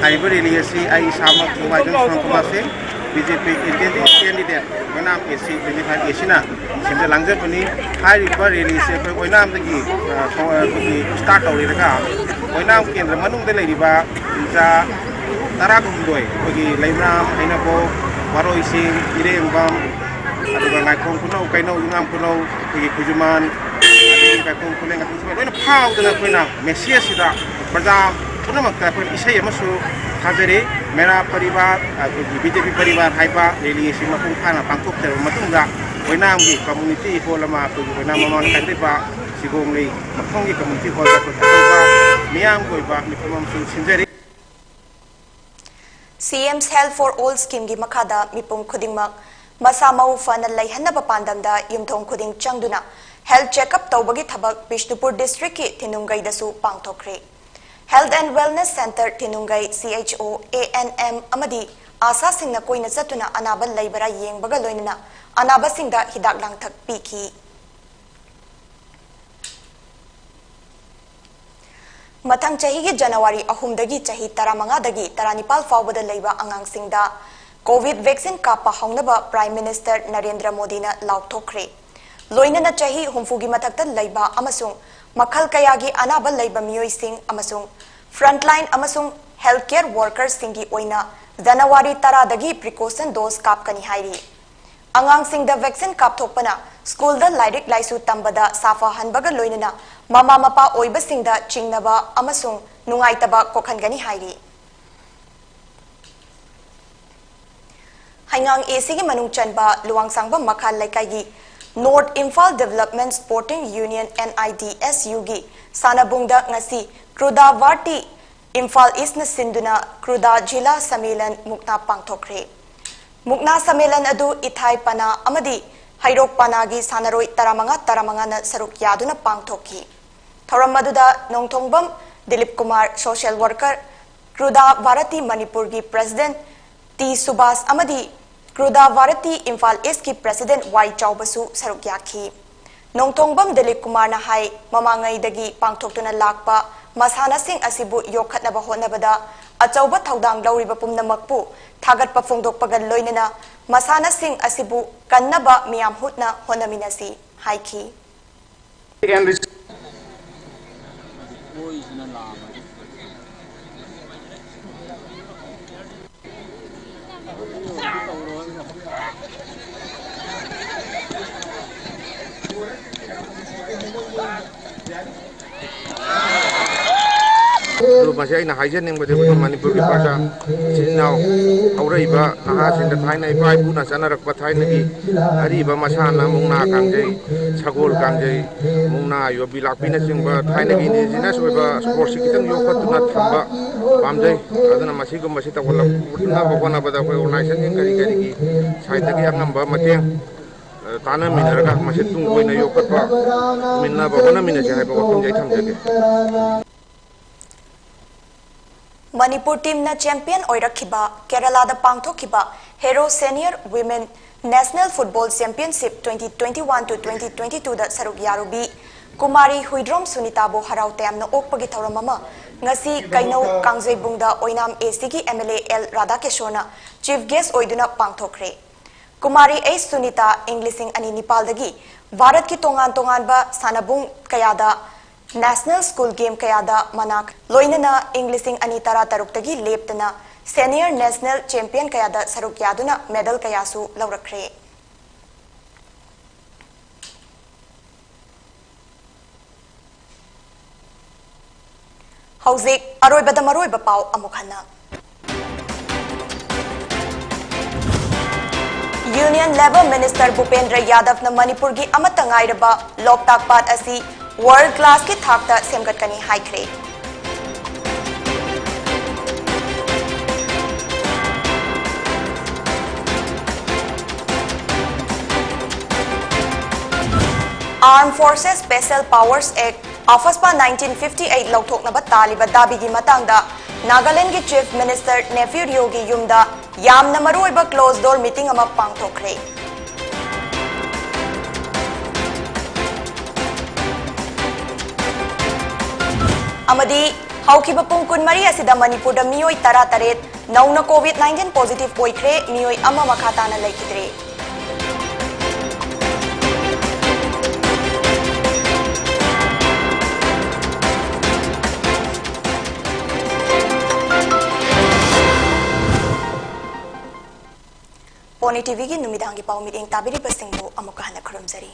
ꯍꯥꯏꯔꯤꯕ ꯔꯦꯂꯤ ꯑꯁꯤ ꯑꯩ ꯏꯁꯥꯃꯛ ꯊꯧꯕꯥꯏꯖꯝ ꯁꯣꯝ ꯀꯨꯃꯥꯔ ꯁꯤꯡ, ꯕꯤ ꯖꯦ ꯄꯤ ꯏꯟꯗꯤꯌꯟ ꯀꯦꯟꯗꯤꯗꯦꯠ ꯑꯣꯏꯅꯥꯝ ꯑꯦ ꯁꯤ ꯇ꯭ꯋꯦꯟꯇꯤ ꯐꯥꯏꯚ ꯑꯦ ꯁꯤꯅ ꯁꯤꯟꯖ ꯂꯥꯡꯖꯕꯅꯤ꯫ ꯍꯥꯏꯔꯤꯕ ꯔꯦꯂꯤꯁꯦ ꯑꯩꯈꯣꯏ ꯑꯣꯏꯅꯥꯝꯗꯒꯤ, ꯑ, ꯊꯣ-, ꯑꯩꯈꯣꯏꯒꯤ ꯁ꯭ꯇꯥꯔꯠ ꯇꯧꯔꯦꯔꯒ ꯑꯣꯏꯅꯥꯝ ꯀꯦꯟꯗ꯭ꯔ ꯃꯅꯨꯡꯗ ꯂꯩꯔꯤꯕ ꯏꯆꯥ ꯇꯔꯥꯍꯨꯝꯗꯣꯏ, ꯑꯩꯈꯣꯏꯒꯤ ꯂꯩꯃꯔꯥꯝ, ꯍꯩꯅꯧꯕꯣꯛ, ꯋꯥꯔꯣꯏꯁꯤꯡ, ꯏꯔꯦꯡꯕꯝ, ꯑꯗꯨꯒ ꯉꯥꯏꯈꯣꯡ ꯈꯨꯅꯧ, ꯀꯩꯅꯧ, ꯌꯨꯝꯅꯥꯝ ꯈꯨꯅꯧ, ꯑꯩꯈꯣꯏꯒꯤ ꯈꯨꯖꯨꯃꯥꯟ, ꯑꯗꯒꯤ ꯀꯥꯏꯈꯣꯡ ꯈꯨꯂꯦꯟ, ꯑꯗꯨꯁꯨ ꯂꯣꯏꯅ ꯐꯥꯎꯗꯅ ꯑꯩꯈꯣꯏꯅ ꯃꯦꯁꯦꯖꯁꯤꯗ ꯄ꯭ꯔꯖꯥ ꯄꯨꯝꯅꯃꯛꯇ ꯑꯩꯈꯣꯏꯅ ꯏꯁꯩ ꯑꯃꯁꯨ ꯊꯥꯖꯔꯤ꯫ ꯃꯦꯔꯥ ꯄꯔꯤꯕꯥꯔ, ꯑꯩꯈꯣꯏꯒꯤ ꯕꯤ ꯖꯦ ꯄꯤ ꯄꯔꯤꯕꯥꯔ ꯍꯥꯏꯕ ꯔꯦꯂꯤ ꯑꯁꯤ ꯃꯄꯨꯡ ꯐꯥꯅ ꯄꯥꯡꯊꯣꯛꯆꯔꯕ ꯃꯇꯨꯡꯗ ꯑꯣꯏꯅꯥꯝꯒꯤ ꯀꯝꯃꯨꯅꯤꯇꯤ ꯍꯣꯜ ꯑꯃ, ꯑꯩꯈꯣꯏꯒꯤ ꯑꯣꯏꯅꯥꯝ ꯃꯃꯥꯡ ꯂꯩꯀꯥꯏꯗ ꯂꯩꯕ ꯁꯤꯒꯣꯡꯂꯩ ꯃꯈꯣꯡꯒꯤ ꯀꯝꯃꯨꯅꯤꯇꯤ ꯍꯣꯜꯗ ꯑꯩꯈꯣꯏ ꯑꯆꯧꯕ ꯃꯤꯌꯥꯝꯒꯤ ꯑꯣꯏꯕ ꯃꯤꯐꯝ ꯑꯃꯁꯨ ꯁꯤꯟꯖꯔꯤ꯫ ꯁꯤ ꯑꯦꯝ Health for All ꯁ꯭ꯀꯤꯝꯒꯤ ꯃꯈꯥꯗ ꯃꯤꯄꯨꯝ ꯈꯨꯗꯤꯡꯃꯛ ꯃꯁꯥ ꯃꯎ ꯐꯅ ꯂꯩꯍꯟꯅꯕ ꯄꯥꯟꯗꯝꯗ ꯌꯨꯝꯊꯣꯡ ꯈꯨꯗꯤꯡ ꯆꯪꯗꯨꯅ health checkup ꯇꯧꯕꯒꯤ ꯊꯕꯛ ꯕꯤꯁꯅꯨꯄꯨꯔ district ꯀꯤ ꯊꯤꯅꯨꯡꯒꯩꯗꯁꯨ ꯄꯥꯡꯊꯣꯛꯈ꯭ꯔꯦ꯫ Health and Wellness Center ꯊꯤꯅꯨꯡꯒꯩ C H O, A N M ꯑꯃꯗꯤ ꯑꯥꯁꯥꯁꯤꯡꯅ ꯀꯣꯏꯅ ꯆꯠꯇꯨꯅ ꯑꯅꯥꯕ ꯂꯩꯕꯔꯥ ꯌꯦꯡꯕꯒ ꯂꯣꯏꯅꯅ ꯑꯅꯥꯕꯁꯤꯡꯗ ꯍꯤꯗꯥꯛ ꯂꯥꯡꯊꯛ ꯄꯤꯈꯤ꯫ ꯃꯊꯪ ꯆꯍꯤꯒꯤ ꯖꯅꯋꯥꯔꯤ ꯑꯍꯨꯝꯗꯒꯤ ꯆꯍꯤ ꯇꯔꯥꯃꯉꯥꯗꯒꯤ ꯇꯔꯥꯅꯤꯄꯥꯜ ꯐꯥꯎꯕꯗ ꯂꯩꯕ ꯑꯉꯥꯡꯁꯤꯡꯗ COVID vaccine ꯀꯥꯞꯄ ꯍꯧꯅꯕ Prime Minister ꯅꯔꯦꯟꯗ꯭ꯔ ꯃꯣꯗꯤꯅ ꯂꯥꯎꯊꯣꯛꯈ꯭ꯔꯦ꯫ ꯂꯣꯏꯅꯅ ꯆꯍꯤ ꯍꯨꯝꯐꯨꯒꯤ ꯃꯊꯛꯇ ꯂꯩꯕ ꯑꯃꯁꯨꯡ ꯃꯈꯜ ꯀꯌꯥꯒꯤ ꯑꯅꯥꯕ ꯂꯩꯕ ꯃꯤꯑꯣꯏꯁꯤꯡ ꯑꯃꯁꯨꯡ frontline ꯑꯃꯁꯨꯡ healthcare workersꯁꯤꯡꯒꯤ ꯑꯣꯏꯅ ꯖꯅꯋꯥꯔꯤ ꯇꯔꯥꯗꯒꯤ precaution dose ꯀꯥꯞꯀꯅꯤ ꯍꯥꯏꯔꯤ꯫ ꯑꯉꯥꯡꯁꯤꯡꯗ vaccine ꯀꯥꯞꯊꯣꯛꯄꯅ ꯁ꯭ꯀꯨꯜꯗ ꯂꯥꯏꯔꯤꯛ ꯂꯥꯏꯁꯨ ꯇꯝꯕꯗ ꯁꯥꯐꯍꯟꯕꯒ ꯂꯣꯏꯅꯅ ꯃꯃꯥ ꯃꯄꯥ ꯑꯣꯏꯕꯁꯤꯡꯗ ꯆꯤꯡꯅꯕ ꯑꯃꯁꯨꯡ ꯅꯨꯡꯉꯥꯏꯇꯕ ꯀꯣꯛꯍꯟꯒꯅꯤ ꯍꯥꯏꯔꯤ꯫ ꯍꯩꯉꯥꯡ A Cꯒꯤ ꯃꯅꯨꯡ ꯆꯟꯕ ꯂꯨꯋꯥꯡꯁꯥꯡꯕꯝ ꯃꯈꯥ ꯂꯩꯀꯥꯏꯒꯤ North Imphal Development Sporting Union, N I D S Uꯒꯤ ꯁꯥꯟꯅꯕꯨꯡꯗ ꯉꯁꯤ ꯀ꯭ꯔꯨꯗꯥ ꯚꯥꯔꯇꯤ ꯏꯝꯐꯥꯜ Eastꯅ ꯁꯤꯟꯗꯨꯅ ꯀ꯭ꯔꯨꯗꯥ ꯖꯤꯂꯥ ꯁꯃꯦꯂꯟ ꯃꯨꯛꯅꯥ ꯄꯥꯡꯊꯣꯛꯈ꯭ꯔꯦ꯫ ꯃꯨꯛꯅꯥ ꯁꯃꯦꯂꯟ ꯑꯗꯨ ꯏꯊꯥꯏ ꯄꯅꯥ ꯑꯃꯗꯤ ꯍꯩꯔꯣꯛ ꯄꯅꯥꯒꯤ ꯁꯥꯟꯅꯔꯣꯏ ꯇꯔꯥꯃꯉꯥ ꯇꯔꯥꯃꯉꯥꯅ ꯁꯔꯨꯛ ꯌꯥꯗꯨꯅ ꯄꯥꯡꯊꯣꯛꯈꯤ꯫ ꯊꯧꯔꯝ ꯑꯗꯨꯗ ꯅꯣꯡꯊꯣꯡꯕꯝ ꯗꯤꯂꯤꯞ ꯀꯨꯃꯥꯔ, social worker, ꯀ꯭ꯔꯨꯗꯥ ꯚꯥꯔꯇꯤ ꯃꯅꯤꯄꯨꯔꯒꯤ President ꯇꯤ ꯁꯨꯕꯥꯁ ꯑꯃꯗꯤ ꯀ꯭ꯔꯨꯗꯥ ꯚꯥꯔꯇꯤ ꯏꯝꯐꯥꯜ Eastꯀꯤ President ꯋꯥꯏ ꯆꯥꯎꯕꯁꯨ ꯁꯔꯨꯛ ꯌꯥꯈꯤ꯫ ꯅꯣꯡꯊꯣꯡꯕꯝ ꯗꯤꯂꯤꯞ ꯀꯨꯃꯥꯔꯅ ꯍꯥꯏ, ꯃꯃꯥꯡꯉꯩꯗꯒꯤ ꯄꯥꯡꯊꯣꯛꯇꯨꯅ ꯂꯥꯛꯄ ꯃꯁꯥꯟꯅꯁꯤꯡ ꯑꯁꯤꯕꯨ ꯌꯣꯛꯈꯠꯅꯕ ꯍꯣꯠꯅꯕꯗ ꯑꯆꯧꯕ ꯊꯧꯗꯥꯡ ꯂꯧꯔꯤꯕ ꯄꯨꯝꯅꯃꯛꯄꯨ ꯊꯥꯒꯠꯄ ꯐꯣꯡꯗꯣꯛꯄꯒ ꯂꯣꯏꯅꯅ ꯃꯁꯥꯟꯅꯁꯤꯡ ꯑꯁꯤꯕꯨ ꯀꯟꯅꯕ ꯃꯤꯌꯥꯝ ꯍꯨꯠꯅ ꯍꯣꯠꯅꯃꯤꯟꯅꯁꯤ ꯍꯥꯏꯈꯤ꯫ ꯑꯗꯨ ꯃꯁꯤ ꯑꯩꯅ ꯍꯥꯏꯖꯅꯤꯡꯕꯗꯤ ꯑꯩꯈꯣꯏ ꯃꯅꯤꯄꯨꯔꯒꯤ ꯄ꯭ꯔꯖꯥ ꯏꯆꯤꯟ ꯏꯅꯥꯎ ꯍꯧꯔꯛꯏꯕ ꯅꯍꯥꯁꯤꯡꯗ ꯊꯥꯏꯅ ꯏꯄꯥ ꯏꯄꯨꯅ ꯆꯠꯅꯔꯛꯄ ꯊꯥꯏꯅꯒꯤ ꯑꯔꯤꯕ ꯃꯁꯥꯟꯅ ꯃꯨꯛꯅꯥ ꯀꯥꯡꯖꯩ, ꯁꯒꯣꯜ ꯀꯥꯡꯖꯩ, ꯃꯨꯛꯅꯥ, ꯌꯨꯕꯤ ꯂꯥꯛꯄꯤꯅꯆꯤꯡꯕ ꯊꯥꯏꯅꯒꯤ indigenous ꯑꯣꯏꯕ sportsꯁꯤ ꯈꯤꯇꯪ ꯌꯣꯛꯈꯠꯇꯨꯅ ꯊꯝꯕ ꯄꯥꯝꯖꯩ꯫ ꯑꯗꯨꯅ ꯃꯁꯤꯒꯨꯝꯕꯁꯤ ꯇꯧꯍꯜꯂꯛꯅꯕ ꯍꯣꯠꯅꯕꯗ ꯑꯩꯈꯣꯏ organisationꯁꯤꯡ ꯀꯔꯤ ꯀꯔꯤꯒꯤ ꯈ꯭ꯋꯥꯏꯗꯒꯤ ꯑꯉꯝꯕ ꯃꯇꯦꯡ, ꯑ, ꯇꯥꯟꯅꯃꯤꯟꯅꯔꯒ ꯃꯁꯤ ꯇꯨꯡ ꯀꯣꯏꯅ ꯌꯣꯛꯈꯠꯄ ꯉꯝꯅꯕ ꯍꯣꯠꯅꯃꯤꯟꯅꯁꯤ ꯍꯥꯏꯕ ꯋꯥꯐꯝꯁꯦ ꯑꯩ ꯊꯝꯖꯒꯦ꯫ ꯃꯅꯤꯄꯨꯔ ꯇꯤꯝꯅ ꯆꯦꯝꯄꯤꯌꯟ ꯑꯣꯏꯔꯛꯈꯤꯕ ꯀꯦꯔꯂꯥꯗ ꯄꯥꯡꯊꯣꯛꯈꯤꯕ Hero Senior Women National Football Championship twenty twenty-one to twenty twenty-two ꯗ ꯁꯔꯨꯛ ꯌꯥꯔꯨꯕꯤ ꯀꯨꯃꯥꯔꯤ ꯍꯨꯏꯗ꯭ꯔꯣꯝ ꯁꯨꯅꯤꯇꯥꯕꯨ ꯍꯔꯥꯎ ꯇꯌꯥꯝꯅ ꯑꯣꯛꯄꯒꯤ ꯊꯧꯔꯝ ꯑꯃ ꯉꯁꯤ ꯀꯩꯅꯧ ꯀꯥꯡꯖꯩꯕꯨꯡꯗ ꯑꯣꯏꯅꯥꯝ A C ꯒꯤ M L A L ꯔꯥꯙꯥꯀꯤꯁꯣꯔꯅ chief guest ꯑꯣꯏꯗꯨꯅ ꯄꯥꯡꯊꯣꯛꯈ꯭ꯔꯦ꯫ ꯀꯨꯃꯥꯔꯤ H ꯁꯨꯅꯤꯇꯥ ꯏꯪ ꯂꯤꯁꯤꯡ ꯑꯅꯤ ꯅꯤꯄꯥꯜꯗꯒꯤ ꯚꯥꯔꯠꯀꯤ ꯇꯣꯉꯥꯟ ꯇꯣꯉꯥꯟꯕ ꯁꯥꯟꯅꯕꯨꯡ ꯀꯌꯥꯗ National School Game ꯀꯌꯥꯗ ꯃꯅꯥ ꯂꯣꯏꯅꯅ ꯏꯪ ꯂꯤꯁꯤꯡ ꯑꯅꯤ ꯇꯔꯥ ꯇꯔꯨꯛꯇꯒꯤ ꯂꯦꯞꯇꯅ Senior National Champion ꯀꯌꯥꯗ ꯁꯔꯨꯛ ꯌꯥꯗꯨꯅ medal ꯀꯌꯥꯁꯨ ꯂꯧꯔꯛꯈ꯭ꯔꯦ꯫ ꯍꯧꯖꯤꯛ ꯑꯔꯣꯏꯕꯗ ꯃꯔꯨꯑꯣꯏꯕ ꯄꯥꯎ ꯑꯃꯨꯛ ꯍꯟꯅ꯫ Union Labour Minister ꯚꯨꯄꯦꯟꯗ꯭ꯔ ꯌꯥꯗꯕꯅ ꯃꯅꯤꯄꯨꯔꯒꯤ ꯑꯃꯠꯇ ꯉꯥꯏꯔꯕ ꯂꯣꯛꯇꯥꯛ ꯄꯥꯠ ꯑꯁꯤ world class ꯀꯤ ꯊꯥꯛꯇ ꯁꯦꯝꯒꯠꯀꯅꯤ ꯍꯥꯏꯈ꯭ꯔꯦ꯫ Armed Forces Special Powers Act, AFSPA nineteen fifty eight ꯂꯧꯊꯣꯛꯅꯕ ꯇꯥꯜꯂꯤꯕ ꯗꯥꯕꯤꯒꯤ ꯃꯇꯥꯡꯗ ꯅꯥꯒꯥꯂꯦꯟꯗꯒꯤ Chief Minister ꯅꯦꯐ꯭ꯌꯨ ꯔꯤꯑꯣꯒꯤ ꯌꯨꯝꯗ ꯌꯥꯝꯅ ꯃꯔꯨꯑꯣꯏꯕ closed door meeting ꯑꯃ ꯄꯥꯡꯊꯣꯛꯈ꯭ꯔꯦ꯫ ꯑꯃꯗꯤ ꯍꯧꯈꯤꯕ ꯄꯨꯡ ꯀꯨꯟꯃꯔꯤ ꯑꯁꯤꯗ ꯃꯅꯤꯄꯨꯔꯗ ꯃꯤꯑꯣꯏ ꯇꯔꯥꯇꯔꯦꯠ ꯅꯧꯅ COVID nineteen positive ꯑꯣꯏꯈ꯭ꯔꯦ, ꯃꯤꯑꯣꯏ ꯑꯃ ꯃꯈꯥ ꯇꯥꯅ ꯂꯩꯈꯤꯗ꯭ꯔꯦ꯫ ꯄꯣꯅꯤ ꯇꯤꯚꯤꯒꯤ ꯅꯨꯃꯤꯗꯥꯡꯒꯤ ꯄꯥꯎ ꯃꯤꯠꯌꯦꯡ ꯇꯥꯕꯤꯔꯤꯕꯁꯤꯡꯕꯨ ꯑꯃꯨꯛꯀ ꯍꯟꯅ ꯈꯨꯔꯨꯝꯖꯔꯤ꯫